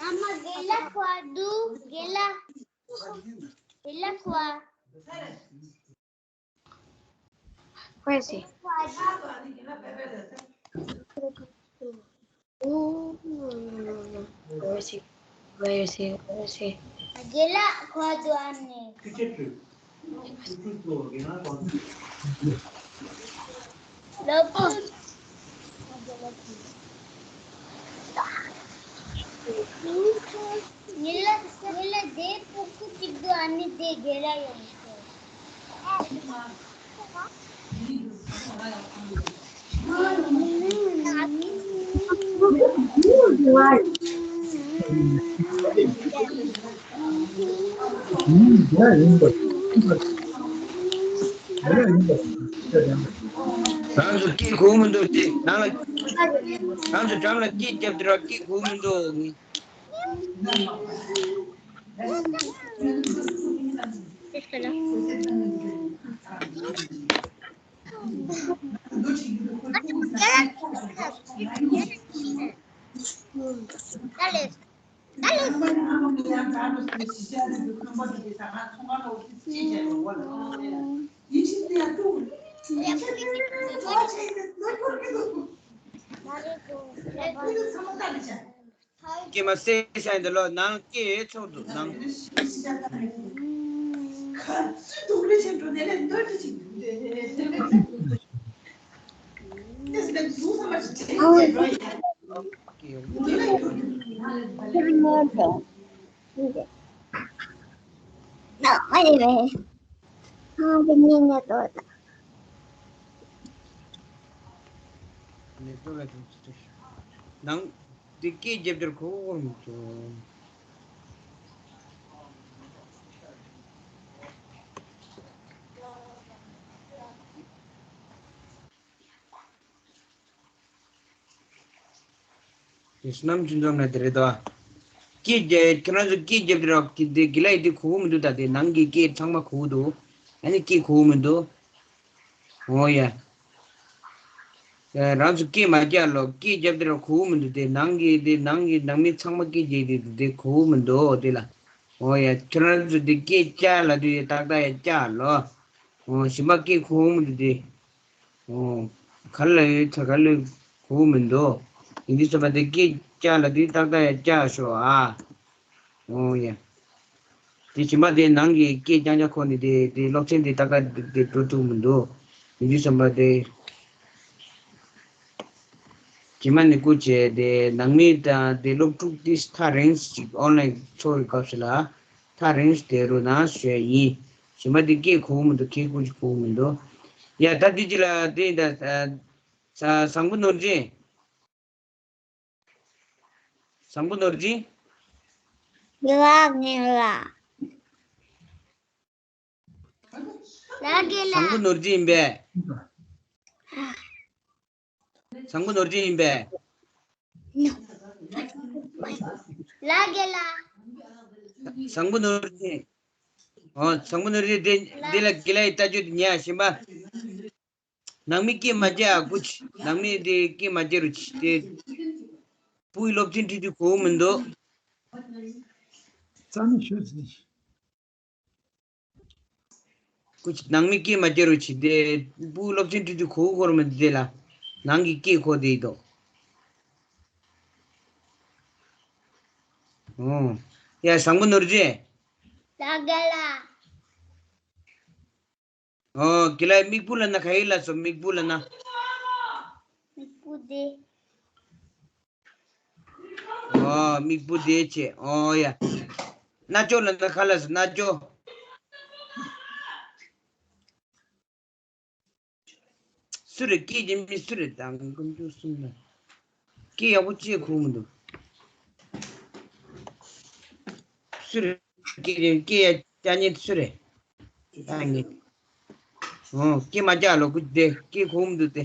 ཨ་མ་རྒན་ལགས་ཁོ་འདུག་རྒན་ལགས། རྒན་ལགས་ཁོ། Where is he? Where is he? Where is he? Where is he? རྒན་ལགས་ཁོ་འདུག་ཨ་ནི། ལོ་པོ། ཉི་ལ་ཉི་ལ་དེ་སྤུ་གུ་གཅིག་འདུག་ཨ་ནི་དེ་རྒན་ལགས་ཡོང་སོང་། རང་ཚོ་སྐད་གོ་མི་འདུག་དེ་ནང་ལ། རང་ཚོ་འགྲམ་ལ་སྐད་རྒྱབ་དེ་ར་སྐད་གོ་མི་འདུག་སྐྱེས་མ་སེ་ཤ་ཡིན་ད་ལོ་ནང་སྐྱེས་ཚོགས་འདུག་ནང་། ནང་དེ་སྐད་རྒྱབ་དེར་ཁོ་བོར་མི་ཚོ། དེ་སུ་ནམ་ཅུང་ཙམ་ན་དེ་རེད་དོ། སྐད་རྒྱབ་ཁྱེད་རང་ཚོ་སྐད་རྒྱབ་དེ་རོགས་ཀྱི་དེ་དགེ་ལགས་ཡི་དེ་གོ་གི་མི་འདུག་ད་དེ་ནང་གི་སྐད་ཚང་མ་གོ་གི་འདུག་ཨ་ནི་སྐད་གོ་གི་མི་འདུག་འོ་ཡ། རང་ཚོ་སྐད་མ་རྒྱག་ལོ། སྐད་རྒྱབ་དེ་ར་གོ་མི་འདུག་དེ་ནང་གི་དེ་ནང་གི་ནང་མི་ཚང་མ་སྐད་རྒྱག་དེ་དེ་གོ་མི་འདུག་དེ་ལ། འོ་ཡ། ཁྱོད་རང་ཚོ་དེ་སྐད་བཅག་ལ་དུས་ཏག་ཏག་ཡ་བཅག་ལོ། འོ་གཞན་པ་སྐད་གོ་མི་འདུག་དེ། འོ་ག་ལ་ཡོད་ཚ་ག་ལ་གོ་མི་འདུག་ཡིན་དུས་ཙམ་པ་དེ་སྐད་བཅག་ལ་དུས་ཏག་ཏག་ཡ་བཅག་ཤོག་ཨ། འོ་ཡ། དེ་གཞན་པ་དེ་ནང་གི་སྐད་རྐྱང་རྐྱང་ཁོ་ནི་དེ་དེ་སློབ་ཚན་དེ་ཏག་ཏག་དེ་འགྲོ་ཐུབ་མི་འདུག་ཡིན་དུས་ཙམ་པ་དེ་རྗེས་མ་ནི་སྐུ་མཁྱེན་དེ་ནང་མི་དང་དེ་སློབ་ཕྲུག་དེ་ཐག་རིང་ཞིག་ཨོན་ལན་འཚོགས་པའི་སྐབས་སུ་ལ་ཐག་རིང་ཞིག་དེ་རུ་ན་ཞུ་ཡ་ཡིན། གཞན་པ་དེ་སྐད་གོ་མི་འདུག་སྐད་ཁོ་ཅིག་གོ་མི་འདུག་ཡ་ད་དེ་ཅི་ལ་དེ་ད་བཟང་པོ་ནོར་ཅན། བཟང་པོ་ནོར་ཅན། ཡ་ངེ་ལ། ལ་གེ་ལ། བཟང་པོ་ནོར་ཅན་ཡིན་པས། བཟང་པོ་ནོར་ཅན་ཡིན་པས། ལ་གེ་ལ། བཟང་པོ་ནོར་ཅན། ཨོ་བཟང་པོ་ནོར་ཅན་དེ་དེ་ལ་གེ་ལ་ཡི་ལྟ་སྤྱོད་དེ་ཉལ་ཞིམ་པ། ནང་མི་སྐད་མ་རྒྱག་ཨ་ཁུ་ཆི། ནང་མི་དེ་སྐད་མ་རྒྱག་རུ་ཆི་དེ། སྤུ་གུའི་སློབ་ཚན་ཁྲིད་དུས་གོ་མི་འདུག་རྩ་ནས་ཤོད་ཟིན། ཁུ་ཆི་ནང་མི་སྐད་མ་རྒྱག་རུ་ཆི་དེ། སྤུ་གུའི་སློབ་ཚན་ཁྲིད་དུས་གོ་གོ་རུ་མི་འདུག་དེ་ལ། ནང་གི་སྐད་གོ་དེ་ཡི་དོ། ཨོ། ཡ་བཟང་པོ་ནོར་རྗེ། ལ་ ད་ག་ལ། ཨོ། དགེ་ལགས་མིག་སྤུ་ལབ་ན་ག་ཡིག་ལ་སོ། མིག་སྤུ་ལབ་ན། མིག་སྤུ་དེ། ཨོ། མིག་སྤུ་དེ་བྱས། ཨོ་ཡ། རྣ་ཅོག་ལབ་ན་ག་ལ་སོ། རྣ་ཅོག་སུ་རེད། སྐད་ཀྱི་མི་སུ་རེད། དང་ཀུན་ཏུ་གསུངས་ན། སྐད་ཡག་པོ་ཅིག་གོ་མི་འདུག་སུ་རེད། སྐད་སྐད་ཡ་ཅག་ཉིད་སུ་རེད། ཅག་ཉིད། ཨོ། སྐད་མ་རྒྱག་ལོ། ཀུ་དེ་སྐད་གོ་མི་འདུག་སྟེ།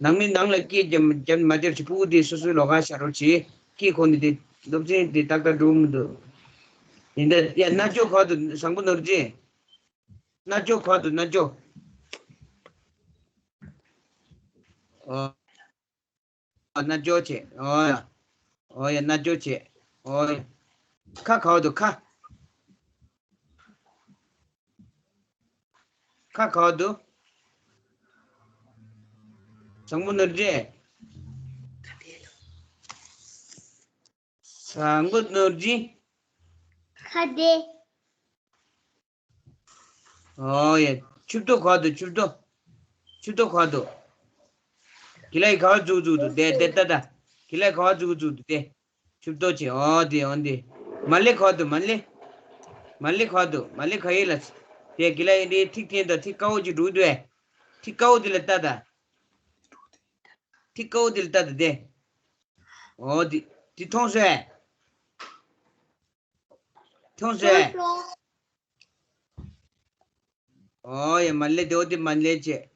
ནང་མི་ནང་ལ་སྐད་རྒྱབ་རྒྱབ་མ་རྒྱབ་ཅིག་སྤུ་གུ་དེ་སོ་སོའི་ལོགས་ཀ་བཞག་རོགས་བྱེད། སྐད་གོ་ནི་དེ་སློབ་ཚན་དེ་ཏག་ཏག་འགྲོ་མི་འདུག་ཡིན་ད་ཡ། རྣ་ཅོག་ག་པར་འདུག་བཟང་པོ་ནོར་རྗེ། རྣ་ཅོག་ག་པར་འདུག་རྣ་ཅོག་ཨོ། རྣ་ཅོག་བྱས། ཨོ་ཡ། ཨོ་ཡ། རྣ་ཅོག་བྱས། ཨོ་ཡ། ཁ་ག་པར་འདུག་ཁ། ཁ་ག་པར་འདུག་བཟང་པོ་ནོར་རྗེ། བཟང་པོ་ནོར་རྗེ། ཁ་བདེ། ཨོ་ཡ། ཆུ་ཏོ་ག་པར་འདུག་ཆུ་ཏོ། ཆུ་ཏོ་ག་པར་འདུག་དགེ་ལགས་ཡིས་ག་པར་འཛུགས་འཛུགས་འདུག་དེ་དེ་ལྟ་ལྟ། དགེ་ལགས་ག་པར་འཛུགས་འཛུགས་འདུག་དེ། ཆུ་ཏོ་བྱས། ཨོ་དེ། ཨོ་དེ། མ་ལེ་ག་པར་འདུག་མ་ལེ། མ་ལེ་ག་པར་འདུག་མ་ལེ་ག་ཡིག་ལ། དེ་དགེ་ལགས་ཡིན་དེ། ཐིག་འཐེན་དང་། ཐིག་དཀར་པོ་ཅིག་འདུག་དེ། ཐིག་དཀར་པོ་དེ་ལ་ལྟ་ལྟ། ཐིག་དཀར་པོ་དེ་ལ་ལྟ་ལྟ་དེ། ཨོ་དེ། དེ་མཐོང་སོང་། མཐོང་སོང་། ཨོ་ཡ། མ་ལེ། དེ་འོ་དེ་མ་ལེ་བྱས།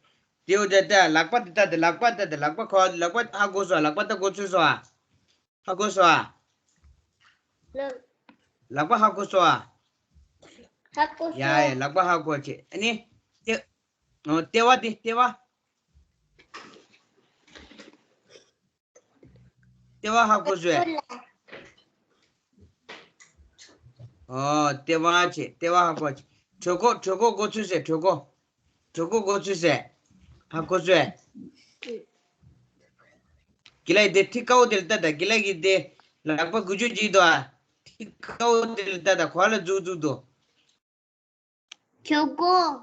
དེ་འོ་དེ་ལྟ། ལག་པ་དེ་ལྟ་དེ། ལག་པ་ལྟ་དེ། ལག་པ་ག་པར། ལག་པ་ཧ་གོ་སོང་། ལག་པ་ལྟ་གོ་ཚོད་སོང་། ཧ་གོ་སོང་། ལག་པ་ཧ་གོ་སོང་། ཧ་གོ་སོང་། ཡ་ཡ། ལག་པ་ཧ་གོ་བྱས། ཨ་ནི། ལྟེ། ཨོ། ལྟེ་བ་དེ། ལྟེ་བ། ལྟེ་བ་ཧ་གོ་སོང་། ཨོ། ལྟེ་བ་བྱས། ལྟེ་བ་ཧ་གོ་བྱས། གྲོད་ཁོག་གྲོད་ཁོག་གོ་ཚོད་སོང་། གྲོད་ཁོག་གྲོད་ཁོག་གོ་ཚོད་སོང་། ཧ་གོ་སོང་། དགེ་ལགས་ཡིས་དེ་ཐིག་དཀར་པོ་དེ་ལ་ལྟ་ལྟ། དགེ་ལགས་ཀྱིས་དེ་ལག་པ་འགུལ་སྐྱོད་བྱེད་ཀྱི་འདུག་ཨ། ཐིག་དཀར་པོ་དེ་ལ་ལྟ་ལྟ། ག་པར་འཛུགས་འཛུགས་འདུག་གྲོད་ཁོག་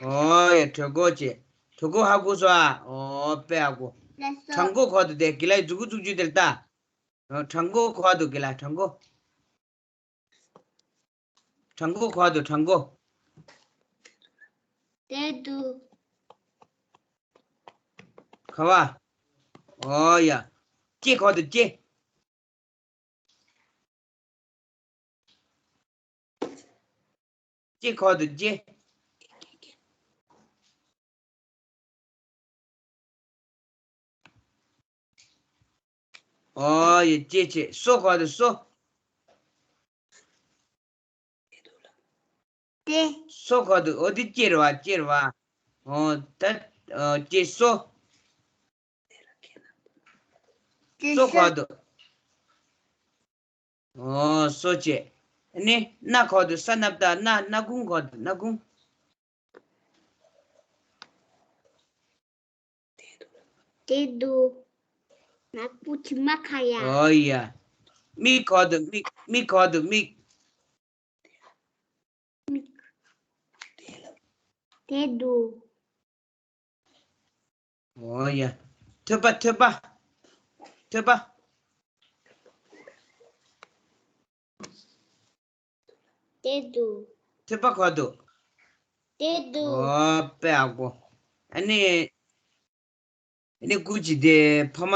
ཨོ་ཡ། གྲོད་ཁོག་བྱས། གྲོད་ཁོག་ཧ་གོ་སོང་ཨ། ཨོ་དཔེ་ཧ་གོ། ལགས་སོ། བྲང་ཁོག་ག་པར་འདུག་དེ་དགེ་ལགས་ཡིས་འཛུགས་འཛུགས་རྒྱུ་དེ་ལ་ལྟ། ཨོ། བྲང་ཁོག་ག་པར་འདུག་དགེ་ལགས། བྲང་ཁོག་བྲང་ཁོག་ག་པར་འདུག་བྲང་ཁོག་དེ་འདུག་ག་པར། ཨོ་ཡ། ལྕེ་ག་པར་འདུག་ལྕེ། ལྕེ་ག་པར་འདུག་ལྕེ། ཨོ་ཡ། ལྕེ་བྱས། སོ་ག་པར་འདུག་སོ། དེ། སོ་ག་པར་འདུག་ཨོ་དེ་ལྕེ་རེད་པ། ལྕེ་རེད་པ། ཨོ་ད། ཨོ་ལྕེ་སོ། དེ་སོ་ག་པར་འདུག་ཨོ་སོ་བྱས། ཨ་ནི་སྣ་ག་པར་འདུག་ས་ན་བཏགས་སྣ། སྣ་ཁུང་ག་པར་འདུག་སྣ་ཁུང་། དེ་འདུག་ནག་པོ་མཆིལ་མ་ཁ་ཡ། ཨོ་ཡ། མིག་ག་པར་འདུག་མིག་མིག་ག་པར་འདུག་མིག་མིག་དེ་འདུག་ཨོ་ཡ། ཐོད་པ། ཐོད་པ། ཐོད་པ། དེ་འདུག་ཐོད་པ་ག་པར་འདུག་དེ་འདུག་ཨོ་དཔེ་ཧ་གོ། ཨ་ནི། ཨ་ནི་སྐུ་མཁྱེན་དེ་ཕ་མ།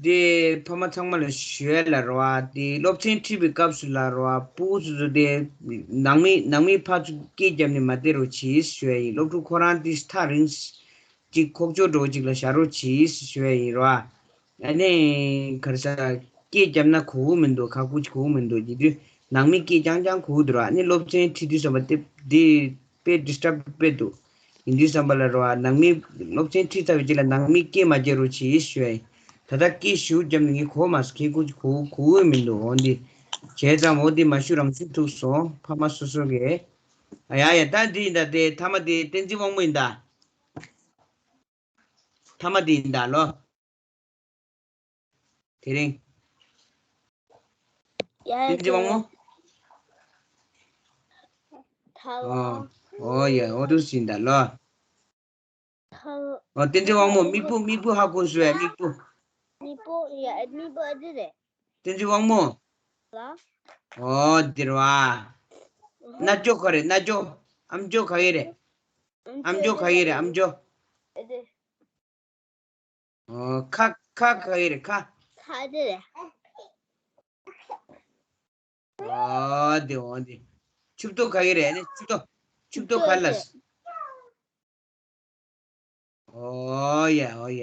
དེ་ཕ་མ་ཚང་མ་ལ་ཞུ་ཡ་ལ་རེད་པ། དེ་སློབ་ཚན་ཁྲིད་པའི་སྐབས་སུ་ལ་རེད་པ། སྤུ་གུ་སོ་སོ་དེ་ནང་མི་ནང་མི་ཕར་ཚུར་སྐད་བརྒྱབ་ནས་མ་བསྡད་རོགས་གྱིས་ཞུ་ཡ་ཡིན། སློབ་ཕྲུག་ཁོ་རང་དེ་ཐག་རིང་ཅིག་ཁོག་ཆོད་འདྲ་བོ་ཅིག་ལ་བཞག་རོགས་གྱིས་ཞུ་ཡ་ཡིན་ར། ཨ་ནི་ག་རེ་ཟ། སྐད་བརྒྱབ་ན་གོ་གི་མི་འདུག་ཁ་ཁུ་ཅིག་གོ་གི་མི་འདུག་དེ་དུས་ནང་མི་སྐད་རྐྱང་རྐྱང་གོ་གི་འདུག་ར། ཨ་ནི་སློབ་ཚན་ཁྲིད་དུས་ཙམ་པ་དེ་དེ་དཔེ་ཌི་སི་ཊབ་དཔེ་འདུག་ཡིན་དུས་ཙམ་པ་ལ་ར་བ། ནང་མི་སློབ་ཚན་ཁྲིད་ཚར་བའི་རྗེས་ལ་ནང་མི་སྐད་མ་རྒྱག་རོགས་གྱིས་ཞུ་ཡ་ཡིན། ད་ལྟ་སྐད་ཞུ་བརྒྱབ་ནས་ངས་གོ་མ་སོང་། ཁ་ཁུ་ཅིག་གོ་གོ་གི་མི་འདུག་འོ་འདི་བྱས་ཙང་འོ་འདི་མ་ཞུ་རང་ཞུ་ཐུག་སོང་། ཕ་མ་སོ་སོ་གིས། ཨ་ཡ་ཡ། ད་འདི་ཡིན་ད། དེ་མཐའ་མ་དེ་བསྟན་འཛིན་དབང་མོ་ཡིན་ད། མཐའ་མ་དེ་ཡིན་ད་ལོ། དེ་རིང་། བསྟན་འཛིན་དབང་མོ། ཐལ་བ། ཨོ་ཡ། ཨོ་དུ་ཟིན་ད་ལོ། ཐལ། ཨོ་བསྟན་འཛིན་དབང་མོ། མིག་སྤུ། མིག་སྤུ་ཧ་གོ་སོང་ངས། མིག་སྤུ། མིག་སྤུ། ཡ། མིག་སྤུ་ཨ་དེ་རེད། བསྟན་འཛིན་དབང་མོ། ལ། ཨོ་དེ་རེད་བ། རྣ་ཅོག་ག་རེ། རྣ་ཅོག་ཨམ་ཅོག་ག་གི་རེད། ཨམ་ཅོག་ག་གི་རེད། ཨམ་ཅོག་ཨ་དེ། ཨོ་ཁ། ཁ་ག་གི་རེད། ཁ། ཁ་དེ་རེད། ཨོ་དེ། ཨོ་དེ། མཆུ་ཏོ་ག་གི་རེད། ཨ་ནི་མཆུ་ཏོ། མཆུ་ཏོ་ག་ལ། ཨོ་ཡ། ཨོ་ཡ།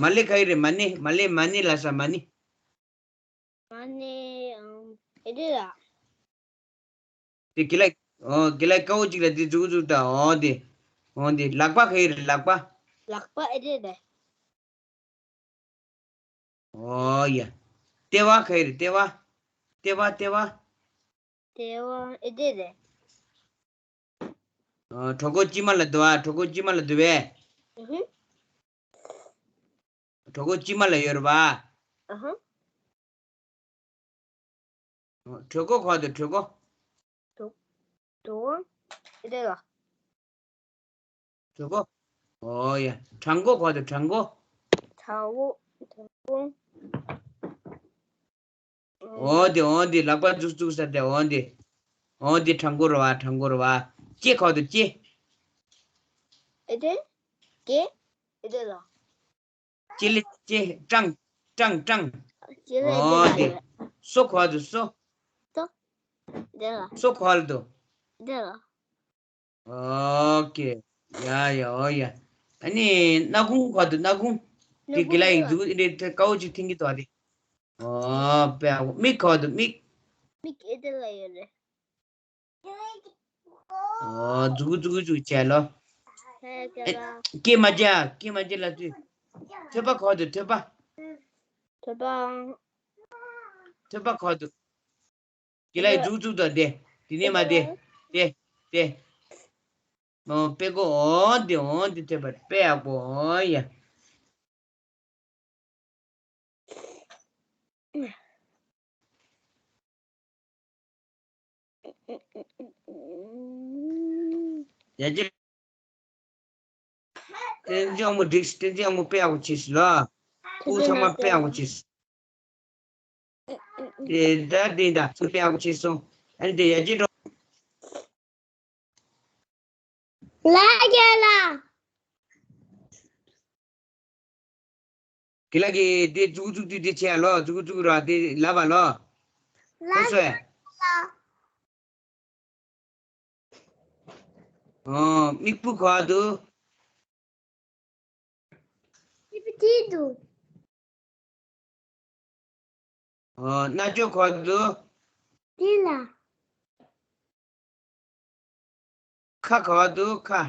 མ་ལེ་ག་གི་རེད། མ་ཎི། མ་ལེ། མ་ཎི་ལབ་ས། མ་ཎི། མ་ཎི། ཨམ། ཨེ་དེ་ལ། དེ་གི་ལ། ཨོ་གི་ལ་དཀར་པོ་གཅིག་ལ་དེ་འཛུགས་འཛུགས་ད། ཨོ་དེ། ཨོ་དེ། ལག་པ་ག་གི་རེད། ལག་པ། ལག་པ་ཨེ་དེ་ལ། ཨོ་ཡ། ལྟེ་བ་ག་གི་རེད། ལྟེ་བ། ལྟེ་བ། ལྟེ་བ། ལྟེ་བ་ཨེ་དེ་ལ། ཨོ་གྲོད་ཁོག་དཀྱིལ་མ་ལ་འདུག་ཨ། གྲོད་ཁོག་དཀྱིལ་མ་ལ་འདུག་པས། ཨུ་ཧུ། གྲོད་ཁོག་དཀྱིལ་མ་ལ་ཡོད་རེད་པ། ཨ་ཧ། གྲོད་ཁོག་ག་པར་འདུག་གྲོད་ཁོག་གྲོད་གྲོད་ཁོག་ཨེ་དེ་ལ། གྲོད་ཁོག་ཨོ་ཡ། བྲང་ཁོག་ག་པར་འདུག་བྲང་ཁོག་གྲང་ཁོག་གྲང་ཁོག་ཨོ་དེ། ཨོ་དེ། ལག་པ་འཛུགས་འཛུགས་ས་དེ། ཨོ་དེ། ཨོ་དེ། བྲང་ཁོག་རེད་པ། བྲང་ཁོག་རེད་པ། ལྕེ་ག་པར་འདུག་ལྕེ། ཨེ་དེ། ལྕེ། ཨེ་དེ་ལ། ལྕེ་ལེ། ལྕེ། སྐྲངས། སྐྲངས། སྐྲངས། ལྕེ་ལེ། ཨོ་དེ། སོ་ག་པར་འདུག་སོ། སོ། དེ་ལ། སོ་ག་པར་འདུག་དེ་ལ། ཨོ་ཀེ། ཡ་ཡ། ཨོ་ཡ། ཨ་ནི་སྣ་ཁུང་ག་པར་འདུག་སྣ་ཁུང་། དེ་གི་ལ་ཡིག་འདུག་དེ་དཀར་པོ་གཅིག་འཐེན་གྱི་འདུག་ཨ་དེ། ཨོ་པེ་ཨ་གོ། མིག་ག་པར་འདུག་མིག་མིག་ཨེ་དེ་ལ་ཡོད་རེད། ཨོ་འཛུགས་འཛུགས་འཛུགས་བྱས་ལོ། ཧེ་ཀ་ཨེ། ལ། སྐེ་མ་བརྗེ། སྐེ་མ་བརྗེ་ལ་དུས། ཐོད་པ་ག་པར་འདུག་ཐོད་པ། ཐོད་པ། ཐོད་པ་ག་པར་འདུག་དེ་ལ་ཡིག་འཛུགས་འཛུགས་དང་དེ། དེ་ནས་མ་དེ། དེ། དེ། ཨོ་པེ་གོ། ཨོ་དེ། ཨོ་དེ། ཐོད་པ་པེ་ཨ་གོ། ཨོ་ཡ། ཡ་ཅི། བསྟན་འཛིན་དབང་མོ་འགྲིག་བསྟན་འཛིན་དབང་མོ་དཔེ་ཡག་པོ་བྱས་སོང་ལ། སྐུ་ཚང་མ་དཔེ་ཡག་པོ་བྱས་སོང་། དེ་ད་དེ་ད་ཚུར་དཔེ་ཡག་པོ་བྱས་སོང་། ཨ་ནི་དེ་ཡ་ཅི་འགྲོ། ལ་རྒྱལ་ལ། ཁྱེད་ལ་གི་དེ་ཙུག་ཙུག་དེ་དེ་བྱས་ལོ། ཙུག་ཙུག་ར་དེ་ལབ་པ་ལོ། ལ་ལ་སོ་ཡ། ལ། ཨོ། མིག་སྤུ་ག་པར་འདུག་མིག་སྤུ་དེ་འདུག་ཨོ། རྣ་ཅོག་ག་པར་འདུག་དེ་ལ། ཁ་ག་པར་འདུག་ཁ།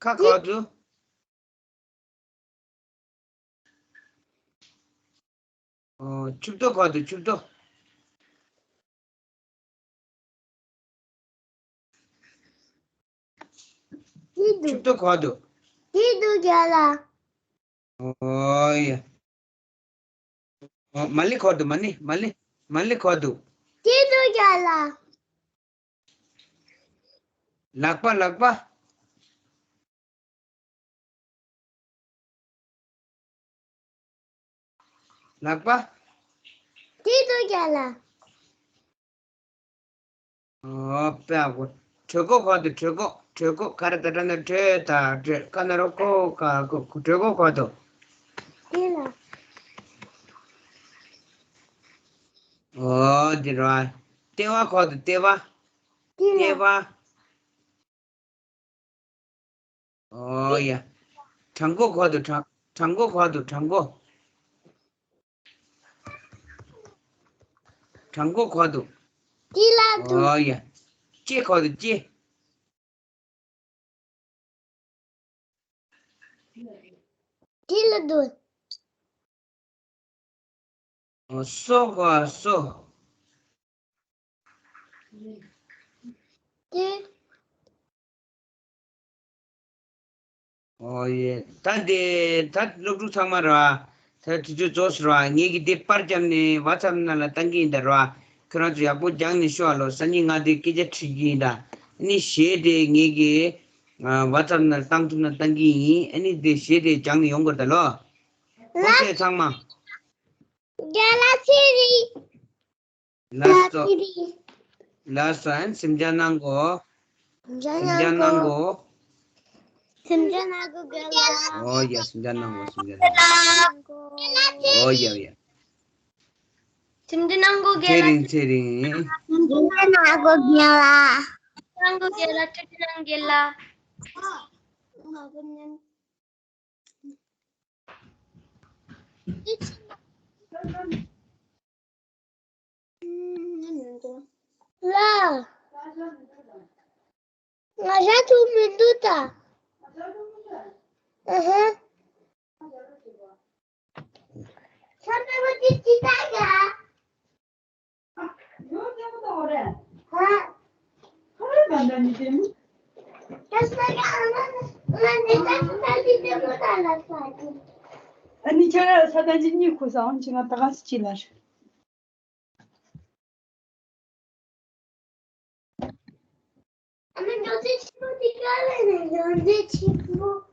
ཁ་ག་པར་འདུག་ཨོ། མཆུ་ཏོ་ག་པར་འདུག་མཆུ་ཏོ། མཆུ་ཏོ་ག་པར་འདུག་དེ་འདུག་རྒྱ་ལ། ཨོ་ཡ། ཨོ། མ་ལི་ག་པར་འདུག་མ་ལི། མ་ལི། མ་ལི་ག་པར་འདུག་དེ་འདུག་རྒྱ་ལ། ལག་པ། ལག་པ། ལག་པ། དེ་འདུག་རྒྱ་ལ། ཨོ་པེ་ཨ་གོ། གྲོད་ཁོག་ག་པར་འདུག་གྲོད་ཁོག་གྲོད་ཁོག་ག་ར་ད་ད་ན་གྲོད་ད་གྲོད་ཀ་ན་རོ་ཁོ་ག་གོ། གྲོད་ཁོག་ག་པར་འདུག་དེ་ལ། ཨོ་དེ་ར། ལྟེ་བ་ག་པར་འདུག་ལྟེ་བ། དེ་ལ། ལྟེ་བ། ཨོ་ཡ། བྲང་ཁོག་ག་པར་འདུག་བྲང་བྲང་ཁོག་ག་པར་འདུག་བྲང་ཁོག་བྲང་ཁོག་ག་པར་འདུག་དེ་ལ་འདུག་ཨོ་ཡ། ལྕེ་ག་པར་འདུག་ལྕེ། དེ་ལ་འདུག་ཨོ། སོ་ག་པར། སོ། དེ། ཨོ་ཡེ། ད་དེ་ད་སློབ་ཕྲུག་ཚང་མ་ར། ད་དུས་ཚོད་རྫོགས་སོང་ར། ངེད་ཀྱིས་དེ་པར་བརྒྱབ་ནས་WhatsApp་ནང་ལ་བཏང་གི་ཡིན་ད་ར། ཁྱོད་རང་ཚོ་ཡག་པོ་སྦྱངས་ནས་ཤོག་ཨ་ལོ། སང་ཉིན་ང་དེ་སྐད་ཆ་དྲི་གི་ཡིན་ད། ཨ་ནི་གཞས་དེ་ངེད་ཀྱིས་ཨ་WhatsApp་ནང་བཏང་ཐུབ་ན་བཏང་གི་ཡིན། ཨ་ནི་དེ་གཞས་དེ་སྦྱངས་ནས་ཡོང་དགོས་ད་ལོ། ཨོ་ལགས། ཁྱེད་ཚང་མ། རྒན་ལགས་ཚེ་རིང་། ལགས་སོ། ལགས་སོ། ཨན་སེམས་ཅན་གནང་གོ། སེམས་ཅན་གནང་གོ། སེམས་ཅན་གནང་གོ་རྒན་ལགས། ཨོ་ཡ། སེམས་ཅན་གནང་གོ། སེམས་ཅན་གནང་གོ། ཨོ་ཡ་ཡ། སེམས་ཅན་གནང་གོ་རྒན་ཚེ་རིང་ལགས། ཚེ་རིང་། སེམས་ཅན་གནང་གོ་རྒན་ལགས། གནང་གོ་རྒན་ལགས། སེམས་ཅན་གནང་རྒན་ལགས། ལ། ང་ཞག་ཐུག་མི་འདུག་ད། ཨ་ཧ། ཚ་པའི་བ་ཅི་ཅི་ད་ཡ། ཨ་ནི་ཁྱེད་རང་ས་ཐག་ཅིག་གཉིད་ཁུག་སོང་། ཅི་ང་ད་ག་ཟེ་ཅི་ལ་རེད། ཨ་མ་འགྲོ་ཚེ་ཆེན་པོ་དེ་ག་ལ་ནས་འགྲོ་ཚེ་ཆེན་པོ།